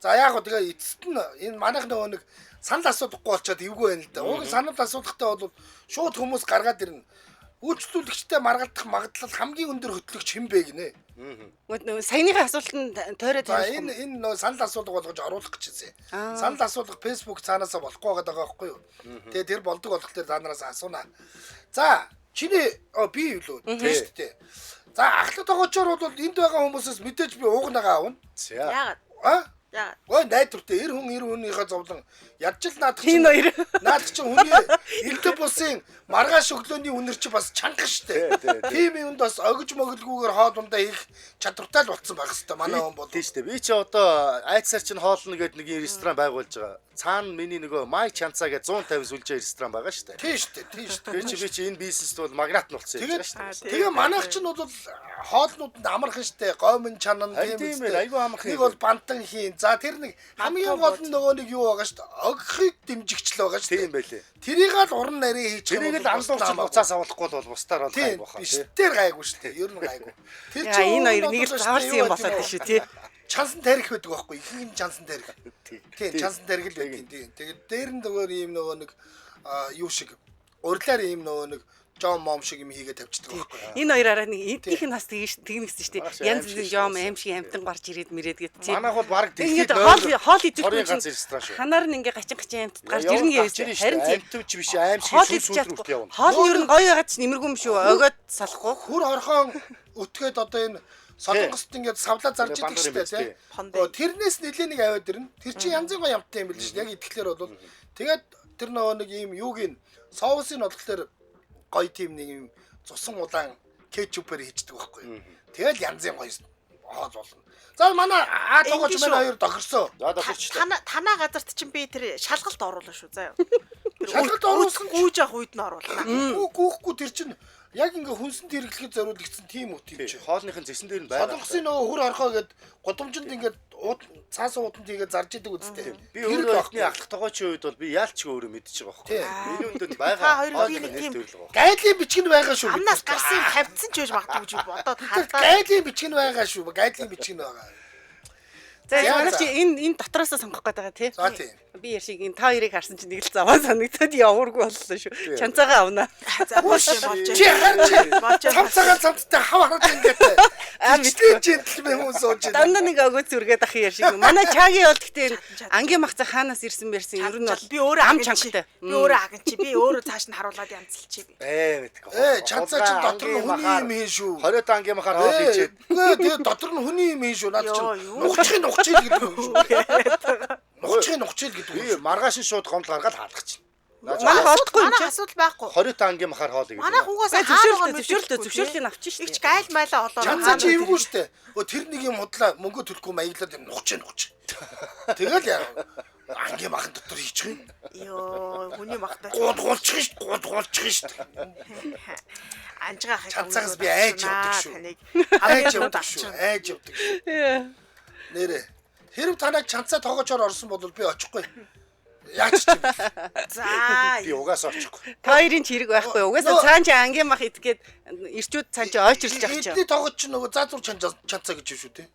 За яг уу тэгээ эцэст нь энэ манайх нөгөө нэг санал асуудахгүй болчиход эвгүй байна л да. Уг санал асуудахтай бол шууд хүмүүс гаргаад ирнэ. Үйлчлүүлэгчтэй маргалдах магадлал хамгийн өндөр хөтлөгч хэн бэ гинэ?
Нөгөө саяныхаа асуултанд тойроод
За
хариулах
энэ
юм.
энэ нөгөө санал асуулга болгож оруулах гэж хэлсэн. Санал асуулга Facebook цаанаасаа болохгүй байгаа даа байхгүй юу? Тэгээ тэр болдог болох дээр та нараас асууна. За чиний би юу лөө тийм шүү дээ. За ахлах тогоочоор бол энд байгаа хүмүүсээс мэдээж би уугнагаа авна.
За.
Яагаад?
А?
Яагаад?
Ой найдвартай эр хүн эр хүнийхээ зовлон ядч л наадах
Энэ хоёр.
наадах чинь хүний элдв бусын маргааш өглөөний үнэр чи бас чанга штэ.
Тий, тий, тий.
Тийм юмд бас огж моглгүйгээр хоол ундаа хийх чадвартай л болцсон байх хэвээр манай хүн бол.
Тийм шүү дээ. Би чи одоо айцсаар чинь хоолно гэдэг нэг ресторан байгуулж байгаа. Цаана миний нөгөө Май Чанцаа гэдэг 150 сүлжээ ресторан байгаа шүү дээ.
Тийм штэ, тийм штэ.
Тэр чи би чи энэ бизнест бол магнат нь болсон юм
Тэгээд
байна шүү дээ.
тэгээ манайх чинь бол хоолнууд нь амархан штэ. Гомн чанан
Харин тийм ээ, айгүй амархан
Нэг
юм.
бол бантан хийн. За тэр нэг хамгийн гол нь нөгөө нэг юу байгаа штэ. Огхыг дэмжигч л байгаа штэ.
Тийм байлээ.
Тэрийг л уран нарийн хийчих
Тэрийг л андуурч буцаас авахгүй бол бусдаар бол
Тийм
гайгүй баха
биш
тий.
тэр гайгүй шүү дээ. Ер нь гайгүй. Тэр
Яа, энэ хоёр нэг л заварсан юм болоод шүү тий.
Чансан тарих байдаг байхгүй ихэнх нь чансан тарих.
Тий.
Тийм чансан тарих л байдаг. Тийм. Тэгээд дээр нь нөгөө ийм нөгөө нэг юу шиг урилаар ийм нөгөө нэг жом мом шиг юм хийгээ тавьчихдаг байхгүй.
Энэ хоёр араа нэг эднийх нь бас тэгэн тэгнэ гэсэн шүү
Маргааш
дээ. Янз
аим шиг
бүрийн жом
шүү.
аим шиг амтан гарч ирээд мэрээд гэт тий.
Манайх бол бараг
Тэгээд
дэлхийд
хоол хоол идэхгүй
цорын
чинь
ганц ресторан шүү.
ханаар нь ингээ гачин гачин амтд гарч ирнэ
гарч
гэсэн.
ирнэ шүү
Харин
дээ.
тийм.
Амтвч биш аим шиг
Хоол
шүн
идэж
сүүл рүү
чадахгүй.
явна.
Хоол нь ер нь гоё байгаад чинь нэмэргүй юм шүү. Огоод салахгүй.
Хүр хорхон өтгөөд одоо энэ Солонгост ингээд савлаа зарж идэг
Бандуур
шүү
юм
дээ тий.
биз,
Пондэ.
Оо, Тэрнээс нэлээ нэг аваад ирнэ. Тэр чинь янзын гоё амттай юм билээ шүү дээ. Яг идэхлээр бол тэгээд тэр нөгөө нэг ийм юуг ин соусын болохоор гоё тийм нэг юм цусан улаан кетчупээр хийждэг байхгүй юу. Тэгэл янзын гоё хоол болно. За манай А тогооч
Ингэ
манай
шүү.
хоёр тохирсон.
За тохирч та.
Тана танаа газарт чинь би тэр шалгалт оруулна шүү заяа. Тэр
Шалгалт оруулсан ч-
гүйж явах үед нь оруулна.
Гүү гүүхгүй тэр чинь яг ингээ хүнсэнд хэрэглэхэд зориулагдсан тийм үт юм
Тий.
чинь.
Хоолных нь зэсэн дээр нь байгаа.
Солонгосын нөгөө хүр орхоо гээд гудамжинд ингээд ууд цаасан ууданд хийгээд зарж идэг үсттэй.
Би өөрөө эхний ахлах тогоочийн үед бол би яалчгүй өөрөө мэдчихэж байгаа
Тий.
байхгүй. Миний өндөнд байгаа.
Та хоёр би
хоолны
нэг
нэр
тийм
төрөл байгаа.
Гайдлын бичиг нь байгаа шүү.
Амнаас гарсан юм тавьдсан ч байж магадгүй гэж бодоод хардаа.
Гайдлын бичиг нь байгаа шүү. Гайдлын бичиг нь байгаа.
За
За,
манайх
за.
чи энэ энэ дотроосоо сонгох гээд байгаа тий.
За тийм.
Би яр шиг энэ та хоёрыг харсан чинь нэг л заваа санагдаад явуургүй боллоо шүү. Чанцаагаа авна.
За болж болж.
Чи харж
Болж
цам цагаан цамцтай хав хараад ингээд.
Аа,
Мэдгүй джентльмен хүн сууж байна.
Дандаа нэг огоо зүргээд ах яар шиг. Манай чагийн бол гэхдээ
Чад, чад.
ангийн махца хаанаас ирсэн бэрсэн ер нь бол
би өөрөө
ам
аган чи.
чангтай.
Би өөрөө аган чи. Би өөрөө цааш нь харуулад янзалчих би.
Ээ мэдгүй.
Ээ, чанцаа чинь дотор нь хүний юм хийн шүү.
20 ангийн махаар хоол хийчээд
Үгүй тэгээ дотор нь хүний юм хийн шүү. Наад
Йоо,
чинь
юу?
нухчихын нухчихил гэдэг юм шүү. Нухчихын нухчихил гэдэг юм
би
шүү.
маргааш нь шууд гомдол гаргаад хаалгах чинь.
Манайх олдохгүй юм
Манай
чи.
асуудал байхгүй.
20 ангийн махаар хоол хийгээд.
Манай хүүгээс
Гэ,
хаана
зөвшөөрлөө, зөвшөөрлөө, зөвшөөрлийг авчих шүү дээ.
Игч гайл майлаа олоод
Чанцаа чи эвгүй штэ. Өө тэр нэг юм худлаа мөнгө төлөхгүй маяглаад юм нухчих нухчих. Тэгэл яа. Ангийн махан дотор хийчих юм.
Йоо, хүний махтай.
Гууд гуулчих штэ. Гууд гуулчих штэ.
Анжгаа хай.
Чанцаагаас би айж явдаг шүү.
Таныг
Айж
хамгийн
явдаг
явдаг
шүү.
шүү.
Айж явдаг шүү. Нэрэ. Хэрв танайг чанцаа тоогоочоор орсон бол би очихгүй. Яаж ч юм бэ?
За.
Би угаасаа очихгүй.
Та хоёрын ч хэрэг байхгүй. Угаасаа
Нөө-
цаан чи ангийн мах идгээд ирчүүд цаан чи ойчрлж авч.
Эдний тоогооч чинь нөгөө заа зур чанцаа гэж юм шүү дээ.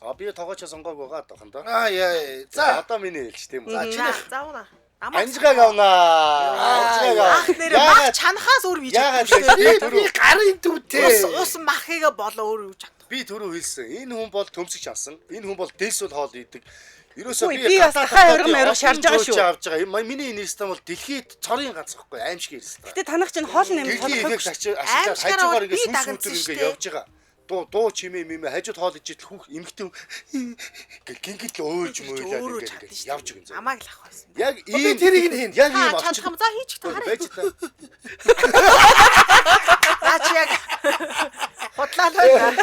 А би тоогоочоо сонгоог байгаа тохондоо.
Аа яа. За.
Одоо миний хэлж тийм үү?
За
За,
чинийх
заавна. Намайг
Анжгааг авнаа. Анжгааг
Ах
авна.
нэрээ мах чанахаас өөр хийж
Яагаад
чадахгүй шүү
Би
дээ.
би гарын төвтэй.
Ус ус махыга болоо өөр юу чадахгүй.
Би түрүү хэлсэн. Энэ хүн бол төмсөг чансан. Энэ хүн бол дээсүүл хоол идэг. Ерөөсөө
Үгүй, би бас
гадаад
дахиад
дотоодын
оргим ориг
олон
шарж байгаа
зөөж
шүү.
авч байгаа. Энэ Миний энэ ресторан бол дэлхийд цорын ганц байхгүй аимшиг ресторан.
Гэтэ танах чинь хоол нэмж
Гэрлийн
тодорхой.
эффект ашиглаад
Аимшигаараа
хажуугаар
бол
ингээ
би
сүнс
дагнасан
сүтэр
шүү
ингээ
дээ.
явж байгаа. Дуу дуу чимээ мимээ хажууд хоол ижил хүүх эмхтэн гэл гингэл уйлж муйлаад
Өөрөө
ингээ
чадна
ингээ
шүү.
явж өгөн зөө.
Намайг л авах байсан.
Яг
Би
ийм
тэрийг нь хийн.
Яг ийм
Та чанах юм за хийчих та хараа.
Байж та.
За чи яг худлаа л байна.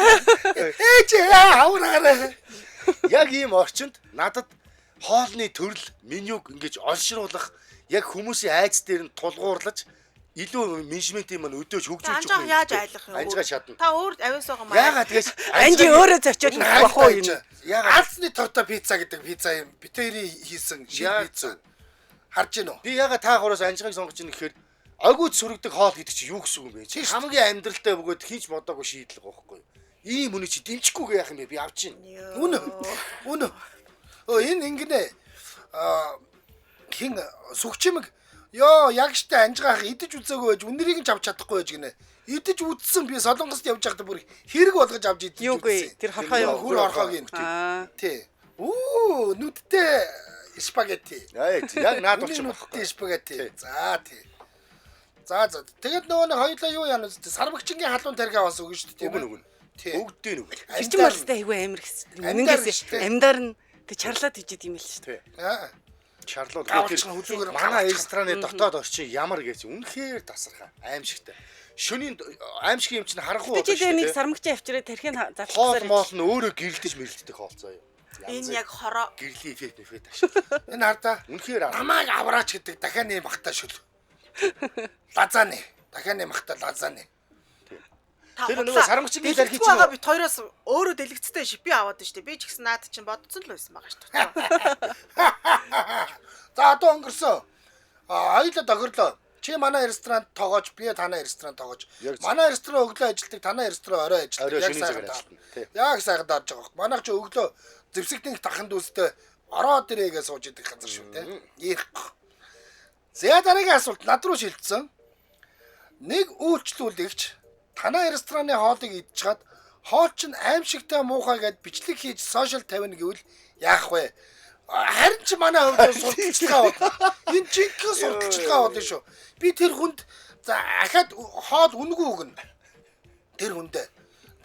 Ээж авраарай.
Яг ийм орчинд надад хоолны төрөл менюг ингэж олшруулах яг хүмүүсийн айц дээр нь тулгуурлаж илүү менежментийн маань өдөөж хөгжүүлж
Анжаа яаж айлах юм?
Анжгаа чадна.
Та өөр авиас байгаа маа.
Яагаад тэгэж
Анжи өөрөө зорчоод өгөх бах уу энэ.
Яагаад
Алсны торто пицца гэдэг пицца юм. Битэрийн хийсэн шин
Яа,
пицца. Харж гин үү?
би яагаад та гураас анжгааг сонгож ийн гэхээр огууд сүрэгдэг хоол гэдэг чи юу гэсэн үг юм бэ? Чи хамгийн амьдралтай бөгөөд хийж бодоогүй шийдэл байгаа байхгүй юу? Ийм хүний чи дэмжихгүйгээ яах юм бэ? Би авч ийн.
Үнэ. Үнэ. Өө энэ ингэнэ. Аа хин сүгчимэг ёо яг штэ анжгаах идэж үзээгүй байж үнэрийг нь ч авч чадахгүй байж гинэ. Идэж үзсэн би Солонгост явж байхдаа бүр хэрэг болгож авч идэж
Юугүй, тэр хорхоо
юу?
юу?
Хүр хорхоог юм.
Аа.
Тий. Үү нүдтэй спагетти.
Аа яг наад
Нүдний
болчих байхгүй.
нүдтэй спагетти. За тий. За за. Тэгээд нөгөө нэг хоёлаа юу яана үстэ сарвагчингийн халуун тархи аваас өгнө шүү дээ тийм
Өгнө
үү?
өгнө.
Тий.
Өгдөө нүг.
Тэр чинь болстой айгүй амар гэсэн.
Амьдаар
Үнэнгээс
штэ.
амьдаар нь тэг чарлаад ижид юм л шүү дээ.
Тий.
Аа.
Чарлууд
Гаварчхан хүзүүгээр
манай
гаварчхан.
рестораны дотоод орчин ямар гэж үнэхээр тасархаа аимшигтай. Шөнийн аимшиг юм чинь харанхуй
Гэтэ чи
болоо
тэр нэг
шүү дээ.
сармагчаа авчираа тархийг
Хоол
залхсаар.
моол нь өөрөө гэрэлтэж мэрэлтдэг хоол заяа.
Энэ яг хороо.
гэрлийн эффект эффект ашиг.
Энэ хардаа
Үнэхээр арга.
намайг авраач гэдэг дахианы махта шүл. Лазаны. Дахианы махта лазаны.
Та
Тэр
худлаа.
нөгөө сармагчгийн тархи
Дэлгэцгүй
чинь
байгаа бит хоёроос өөрөө дэлгэцтэй шипи аваад штэ. Би ч гэсэн наад чинь бодсон л байсан байгаа штэ.
За одоо өнгөрсөн. А хоёулаа тохирлоо. Чи манай ресторанд тоогооч, би танай ресторанд тоогооч.
Яг зөв.
Манай ресторан өглөө ажилтдаг, танай ресторан орой ажилтдаг.
Орой
Яг
шөнийн
сайхан
цагаар
даа.
ажилтна, тий.
Яг сайхан дарж байгаа хөх. Манайх чи өглөө зэвсэгтэн тахан дүүстэй ороо дээрээгээ сууж идэг газар шүү дээ. Ийх. За дараагийн асуулт над руу шилжсэн. Нэг үйлчлүүлэгч танай рестораны хоолыг идчихад хоол чинь аимшигтай муухай гэд бичлэг хийж сошиал тавина гэвэл яах вэ? Харин ч манай хувьд сурталчилгаа болно. Энэ жинхэнэ сурталчилгаа болно шүү. Би тэр хүнд за ахаад хоол үнэгүй өгнө. Тэр хүндээ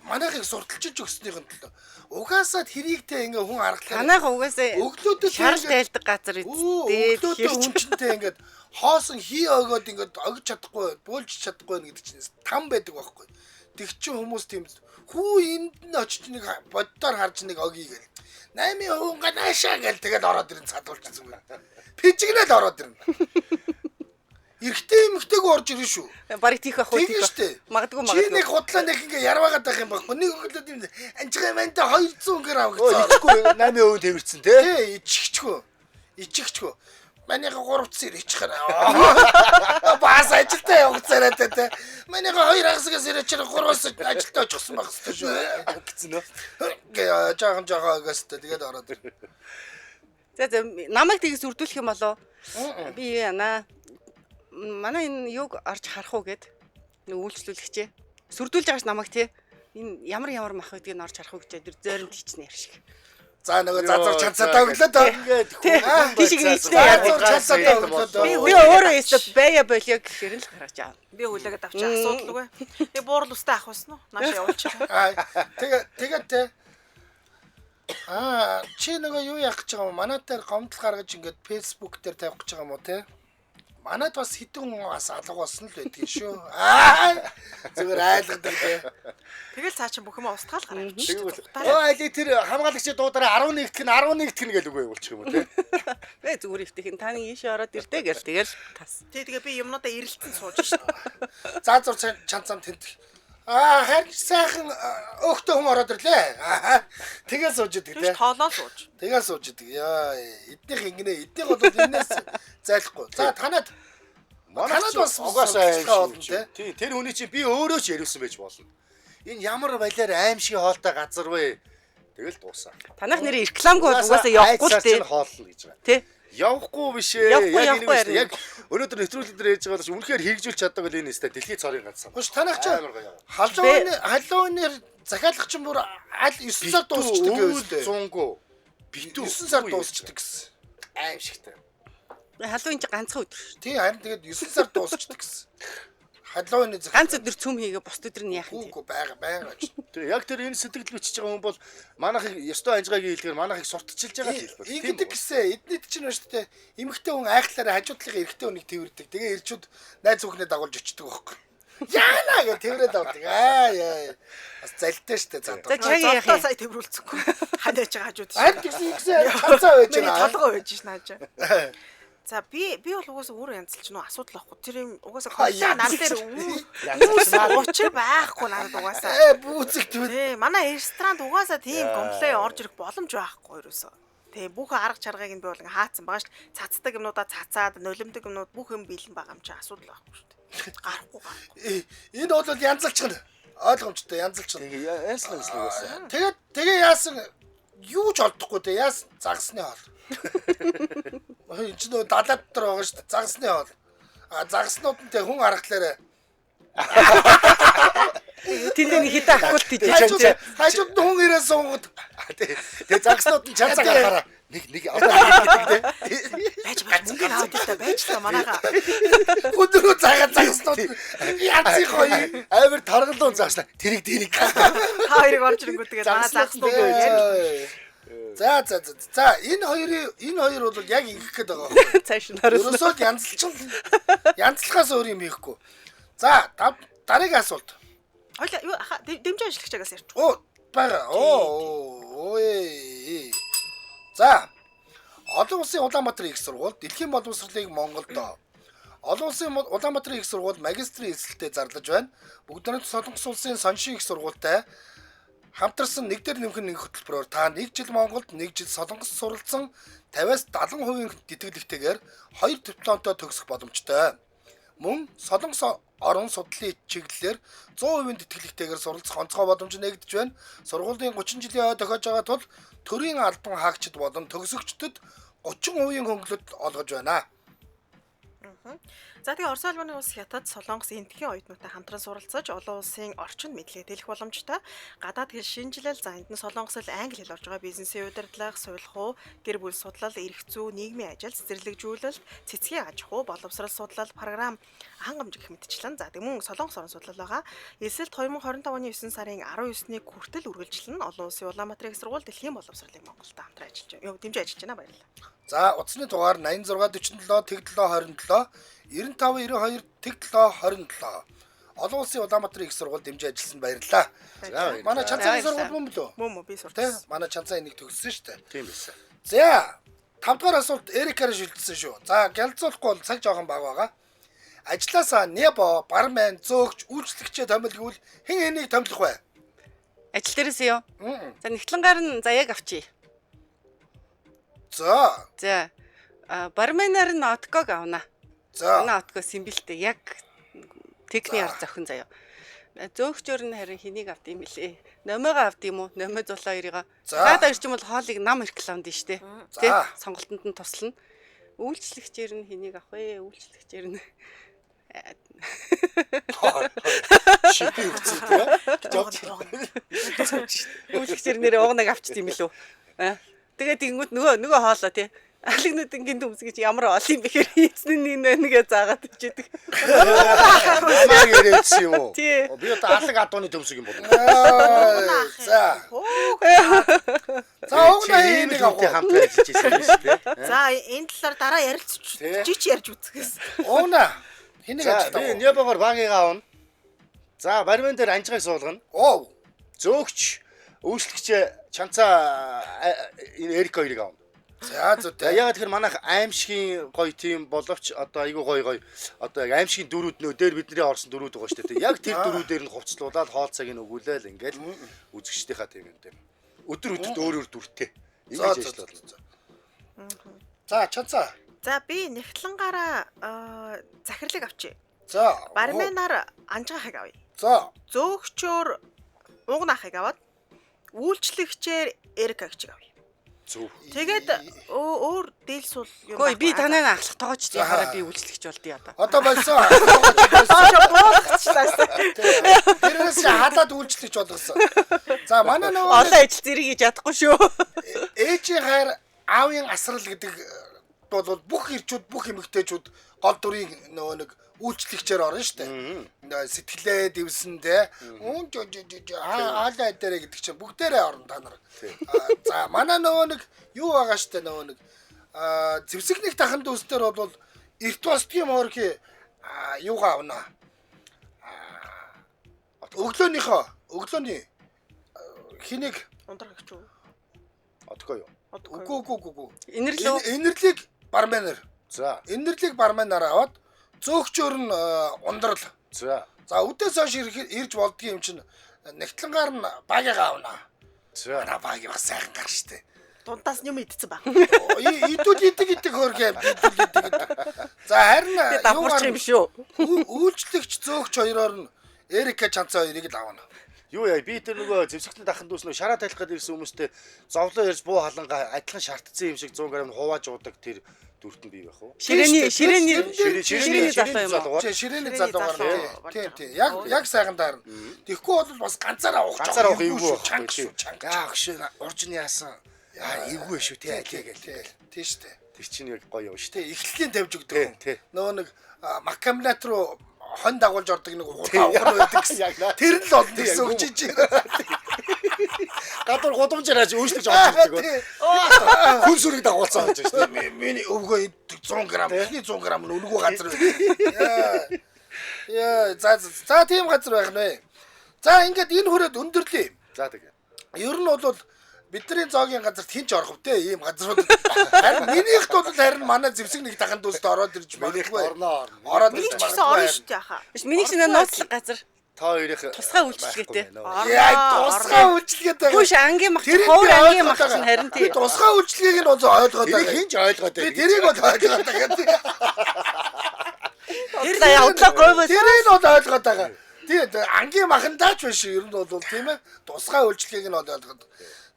манайхыг сурталчилж өгснийхэн төлөө угаасаа тэрийгтэй ингээ хүн аргалаа.
Танайх угаасаа
Өглөөдөө
шарал
ингээд-
тайлдаг газар
Өө,
үсттэй.
өглөөдөө хүн чинтэй ингээд хоосон хий өгөөд ингээд огж чадахгүй, бөөлж чадахгүй гэдэг чинь там байдаг байхгүй. Тэг чинь хүмүүс тийм хүү энд нь очиж нэг боддоор харж нэг огий гэл. 8% ганаашаа гэл тэгэл ороод ирэн цадуулчих зүгээр. Пижигнэл ороод ирнэ. Эрэгтэй эмэгтэйг орж ирнэ шүү.
Барыг тийх ах уу
Тийм
тийх.
шүү дээ.
Магадгүй
Чи нэг
магадгүй.
худлаа нэг ингээ ярваагаад байх юм байхгүй. Нэг өглөөд юм анжгаа мантай 200 г
Өө
авгцсан.
ичихгүй 8% тэрвэрсэн тий.
Тий, ичихчгүй. Ичихчгүй. Манийха 3 цэр ичихэр. Бас ажилдаа явах царайтай те. Манийха 2 хагасгаас ирээчээр 3-аас ажилдаа очихсан байх хэрэгтэй шүү.
Гэсэн нөө.
Гэ жаахан жаахан өгөөстэй тэгээд ороод. ир.
За за намайг тэгээс үрдүүлэх юм болоо. Би юу яана. Манай энэ юг орж харах уу гэд нэг үйлчлүүлэгчээ. Сүрдүүлж байгаач намайг тий. Энэ ямар ямар мах байдгийг нь орж харах уу гэж тэр зойронд хийчихнэ яар шиг.
За нөгөө зазур чансаа өглөө дөө.
Ингээд
Тий. Тийш ичнэ яа.
Зазур чансаа өглөө дөө.
Би өөрөө өстө байя болио гэхээр нь л гаргаж аа.
Би хүлээгээд авчих асуудалгүй. Би буурал устай авах байсан уу? Нааш явуулчих.
Аа тэгээ тэгээд те. Аа чи нөгөө юу яах гэж байгаа юм? Манай дээр гомдол гаргаж ингээд Facebook дээр тавих гэж байгаа юм уу те? Манайд бас хэдэн хүн бас алга болсон л байдгийг шүү. Аа зүгээр айлгадаг те.
Тэгэл цаа чин бүх юм устгаал гараад авчих.
Тэгвэл өө али тэр хамгаалагчийн дуудараа 11 дэх нь 11 дэх нь гэл үгүй явуулчих юм уу тий.
Бэ зүгээр өвтөх нь та нэг ийшээ ороод ирдэ гэл тэгэл тас.
Тий тэгээ би юмнуудаа эрэлтэн сууж шít.
За зур чанцам тэнд. Аа харин сайхан өөхтөө хүн ороод ирлээ. Аа тэгээ сууж идэг те.
Тэгвэл тоолоо сууж.
Тэгээ сууж идэг. Яа эднийх ингэнэ эднийх бол энэс зайлахгүй. За танад
Манайд
Танад бас
угаасаа
сурталчилгаа
аимшиг
болно, тий?
Тий, тэр хүний чинь би өөрөө ч яриулсан байж болно. Энэ ямар балиар аимшиг хоолтой газар вэ? Тэгэл дуусаа.
Танах нэрээ рекламгүй бол угаасаа явахгүй л
тий.
тий.
Чинь хоолно гэж байгаа.
Тий.
Явахгүй биш ээ.
Явахгүй,
Яг энэ
явахгүй
биш. Яг өнөөдөр нэвтрүүлэг дээр ярьж байгаа бол үнэхээр хэрэгжүүлж чаддаг бол энэ өстэй дэлхийн цорын ганц сан.
Хош танах чи
Амар гоё.
халуун халуунаар захиалах чинь бүр аль 9 сар дуусчдаг гэвэстэй.
Зунгу. Битүү
9 сар дуусчдаг гэсэн.
Аимшигтай.
Халуун чи ганцхан өдөр шүү.
Тий харин тэгээд 9 сар дуусчдаг гэсэн. Халуун захиалах.
Ганц өдөр цөм хийгээ бус өдөр нь яах юм
Үгүй байга байга гэж.
Тэгээ яг тэр энэ сэтгэл бичиж байгаа хүн бол манайхыг ёстой анжгаагийн хэлгээр манайхыг сурталчилж байгаа л хэлбэр.
Ингэдэг гэсэн. Эднийд чинь байна шүү дээ. Эмэгтэй хүн айхлаараа хажуу талын эрэгтэй хүнийг тэрвэрдэг. Тэгээ ирчүүд найз хүүхнээ дагуулж очдөг байхгүй. Яана гэж тэрврээд авдаг. Аа яа. Бас залтай шүү дээ
За
задаа.
чагийн яах
Золтоо
юм?
сая тэрвэрлцэхгүй. Хань яж байгаа хажууд
Аль тэгсэн ингэсэн чанцаа байж
Миний
байна.
толгой байж ш нааж. За би бол угаасаа өөр янзлж нөө асуудал байхгүй. Тэр юм угаасаа
Ха,
компьютер нар дээр
Янзлж
учир байхгүй надад угаасаа.
Бүүцэг түн.
Тий, манай ресторанд угаасаа тийм комплей орж ирэх боломж байхгүй ерөөсөө. Тий, бүх арга чаргыг нь би бол ингээ хаацсан байгаа шүү. Цацдаг юмнуудаа цацаад, нулимдаг юмнууд бүх юм бэлэн байгаа юм чи асуудал байхгүй шүү дээ. Гарахгүй гарахгүй.
Энэ бол янзалчихна. Ойлгомжтой янзалчихна.
Тэгээ янзлан янзлан угаасаа.
Тэгээд тэгээ яасан юу ч олдохгүй те яасан загсны хоол. Энэ чинь нөгөө далаа дотор байгаа шүү дээ загсны хоол. А загснууд нь те хүн харахлаарэ
Тэндээ нэг хитэ акулт хийж
хажууд
байгаа.
хажууд нь хүн ирээ суугаад
Тэгээ загснууд нь чанцаа гарахаараа нэг нэг одоо гэдэг те.
Байж байж мөнгө аваад л та байж та манайхаа.
хүн рүү заагаад загснууд янзын гоё.
Амар таргалуун заашлаа. Тэрийг тэрийг.
Та хоёрыг орж ирэнгүүт тэгээд манай загснууд ярьж
За за за за энэ хоёрын энэ хоёр бол яг ингэх гээд байгаа байхгүй.
Цааш нь оруулсан.
Ерөөсөө л янзалчин янзлахаас өөр юм хийхгүй. За дараагийн асуулт.
Хойлоо юу аха дэмжин ажиллагчаагаас ярьчих.
Оо бага. Оо ой. За. Олон улсын Улаанбаатарын их сургууль дэлхийн боловсролыг Монголд Олон улсын Улаанбаатарын их сургууль магистрийн эсэлтээ зарлаж байна. Бүгд найрамдах Солонгос улсын Соншин их сургуультай хамтарсан нэг дээр нэмэх нэг хөтөлбөрөөр та нэг жил Монголд, нэг жил Солонгос суралцсан 50-аас 70% тэтгэлэгтэйгээр 2 дипломтой төгсөх боломжтой. Мөн Солонгос орон судлалын чиглэлээр 100% тэтгэлэгтэйгээр суралцах онцгой боломж нэгдэж байна. Сургуулийн 30 жилийн ой тохиож байгаа тул төрийн албан хаагчид болон төгсөгчдөд 30% хөнгөлөлт олгож байна.
За тэгээ Орос улбаны улс Хятад, Солонгос, Энтхийн оюутнуудтай хамтран суралцаж олон улсын орчинд мэдлэг тэлэх боломжтой. Гадаад хэл шинжилэл, за энд нь солонгос хэл, англи хэл орж байгаа бизнесийн удирдлага, сувилах уу, гэр бүл судлал, эрх зүй, нийгмийн ажил, цэцэрлэгжүүлэлт, цэцгийн аж ахуй, боловсрол судлал, програм хангамж гэх мэтчлэн. За тэг мөн Солонгос орон судлал байгаа. Элсэлт 2025 оны 9 сарын 19-ний хүртэл үргэлжлэн олон улсын Улаанбаатарын их сургууль дэлхийн боловсролыг Монголд хамтран ажиллаж байна. Йоо, дэмжиж ажиллаж байна. Баярлалаа.
За утасны дугаар 86 47 тэг 7 27 95 92 тэг 7 27 Олон улсын Улаанбаатарын их сургууль дэмжиж ажилласан баярлалаа.
За, баярлалаа.
Манай Чанцааны
Баярлалаа.
сургууль мөн билүү?
Мөн мөн би
Тэ
сурсан.
манай Чанцаа энийг төгссөн шүү дээ.
Тийм байсан.
За 5 дугаар асуулт Эрикаар шилжсэн шүү. За гялцуулахгүй бол цаг жоохон бага байгаа. Ажлаасаа небо, бармен, зөөгч, үйлчлэгчээ томилгүйл хэн хэнийг томилох вэ?
Ажил дээрээс юу? За нэгтлэнгаар нь заяаг авчи.
За.
За барменаар нь отког авна.
За.
Манай отко симбэлтэй яг техник ард зохин заяа. Зөөгчөөр нь харин хэнийг авд юм бэлээ? Номойгоо авд юм уу? Номой зулаа хоёрыгоо.
За.
Цаад хоёр ч юм бол хоолыг нам рекламд нь штэ. Тэ
За.
сонголтонд нь туслана. Үйлчлэгчээр нь хэнийг авах вэ? Үйлчлэгчээр нь
Шипи өгсөн тийм ээ. Жовч.
Үйлчлэгчээр нэрээ угнаг авчт юм билүү? Аа. Тэгээд тэгэнгүүт нөгөө хоолоо тий. Алигнууд гинт өмс гэж ямар хоол юм бэхээр эзэн нь энэ нэгэ заагаад ичээдэг.
Намайг ирээдсэн юм уу?
Тий.
Би одоо алаг адууны төмсөг юм болов.
За. За угнаа хэнийг авах вэ?
хамтран ажиллаж байсан юм шүү дээ.
За энэ талаар дараа ярилцж
Тий.
жич ярьж үзгээс.
Угнаа хэнийг
За
ажилд
би
авах вэ?
небогоор багийг аавна. За бармен дээр анжгааг суулгана.
Оо.
Зөөгч үйлчлэгчээ чанцаа энэ Эрик хоёрыг аавна.
За
За
зүйтэй.
ягаад тэгэхээр манайх аимшигын гоё тийм боловч одоо айгүй гоё гоё одоо яг аимшигын дөрүүд нөө дээр бидний орсон дөрүүд байгаа шүү дээ. Яг тэр дөрүүдээр нь хувцлуулаад хоол цагийг нь өгүүлээл ингээл үзэгчдийнхаа тийм юм тийм. Өдөр өдөрт өөр өөр дүртэй.
За
Ингэж
за
ажиллаад байна.
за. За чанцаа.
За би нэгтлангаараа захирлыг авчи.
За.
Барменаар анжгаахыг авъя.
За.
Зөөгчөөр угнаахыг аваад үйлчлэгчээр Эрикагчийг авъя.
Зөв.
Тэгээд өөр дийлсул юм.
Үгүй би танаа ахлах тоогооч яхаараа би үйлчлэгч болдъё одоо.
Одоо болсон.
буулгачлаа.
Тэрнээс чи халаад үйлчлэгч болгосон. За манай нөгөө
Олон ажил зэрэг хийж чадахгүй шүү.
ээжийн хайр аавын асрал гэдэг бол бүх ирчүүд бүх эмэгтэйчүүд гол дүрийн нөгөө нэг үйлчлэгчээр орно шүү дээ. Сэтгэлээ дэвсэн те. Үн жо жо жо хаалаа дээрэ гэдэг чинь бүгдээрээ орно та нар. За манай нөгөө нэг юу байгаа шүү дээ нөгөө нэг зэвсэгник тахан дүүс дээр бол эрт босдгийн морги юугаа авна. Өглөөнийхөө өглөөний хэнийг
Ундрах гэж үү?
Одгүй юу?
үгүй үгүй үгүй үгүй.
Инэрлөө.
Инэрлийг барменаар.
За.
Инэрлийг барменаар аваад зөөгчөөр нь ундрал.
За.
За үдээс хойш ирж болдгийн юм чинь нэгтлэнгаар нь багийг авна.
За.
Манай баг бас сайхан гар штэ.
Дундаас юм идсэн баг.
Идүүл идэг идэг хөргөө идүүл идэг идэг. За харин
Давхарч юм шүү.
Үйлчлэгч зөөгч хоёроор нь Эрика Чанцаа хоёрыг л авна.
Юу яа би тэр нөгөө зэвсэгтэн дахин дүүс нөгөө шараа тайлах гээд ирсэн хүмүүстэй зовлон ярьж буу халангаа адилхан шаардсан юм шиг 100 г хувааж уудаг тэр дүртэн бий байх уу?
Ширээний ширээний
Ширээний
ширээний залуу юм уу?
Чи ширээний
Ширээний
залуугаар
залуу
тийм тийм яг яг сайхан таарна. Тэгэхгүй бол бас ганцаараа уух
Ганцаараа уух эвгүй
шүү
байх
чанга шүү чанга.
Яа өгшөө урж нь яасан. Яа эвгүй шүү тий тий гэл.
Тийм шүү дээ.
Тэр чинь яг гоё юм шүү тий.
Тэ эхлэлийн тавьж өгдөг.
Тий, тий.
Нөгөө нэг макамлят руу хон дагуулж ордог нэг уухай байдаг гэсэн.
Яг наа.
Тэр нь л олон гэсэн үг чи чи.
Гадуур гудамжаар яаж өөрчлөж орж ирдэг.
Тий.
Хүн сүрийг дагуулсан орж ирсэн.
Миний өвгөө иддэг 100 г, эхний 100 г нь үнэгүй газар байна. Яа. Яа, за за тийм газар байх нэ. За ингээд энэ хүрээд өндөрлөе.
За тэгээ.
Ер нь бол бидний зоогийн газарт хинч орох вэ ийм газрууд. Харин минийхт бол харин манай зэвсэг нэг дахин дүүст ороод ирж
Минийхт
магадгүй.
орноо орно.
Ороод
Миний
ирж
ч гэсэн орно
магадгүй.
шүү дээ хаа.
Биш миний чинь нууцлаг газар.
Та хоёрын
Тусгай үйлчилгээтэй.
Яа, тусгай үйлчилгээтэй.
Хүүш ангийн мах
Тэрийг
ховор
би
ангийн
ойлгоод
мах чинь
байгаа.
харин
Би
тий.
тусгай үйлчилгээг нь бол ойлгоод
Тэрийг
байгаа.
хинч ойлгоод
Би тэрийг бол ойлгоод байгаа.
Тэр яа удлаа гойвол
Тэрийг бол ойлгоод байгаа. Тий, ангийн махандаач биш ер нь бол тийм ээ. Тусгай үйлчилгээг нь бол ойлгоод.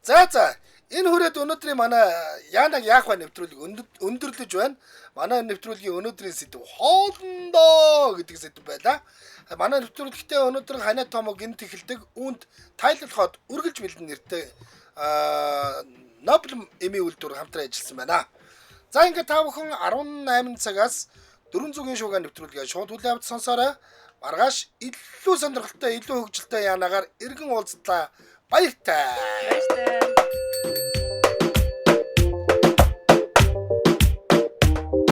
За за энэ хүрээд өнөөдрийн манай Яанаг яах вэ нэвтрүүлэг өндөрлөж байна. Манай нэвтрүүлгийн өнөөдрийн сэдэв хоолндоо гэдэг сэдэв байлаа. Манай нэвтрүүлэгтээ өнөөдөр ханиа томоо гинт эхэлдэг үүнд тайлал хот үргэлж бэлдэн нэртэй Нобел эмийн үйлдвэр хамтран ажилласан байна. За ингээд та бүхэн 18 цагаас 400-ийн шуугиан нэвтрүүлгээ шууд хүлээн авч сонсоорой. Маргааш илүү сонирхолтой, илүү хөгжилтэй Яанагаар эргэн уулзлаа. Баяртай.
Баяртай.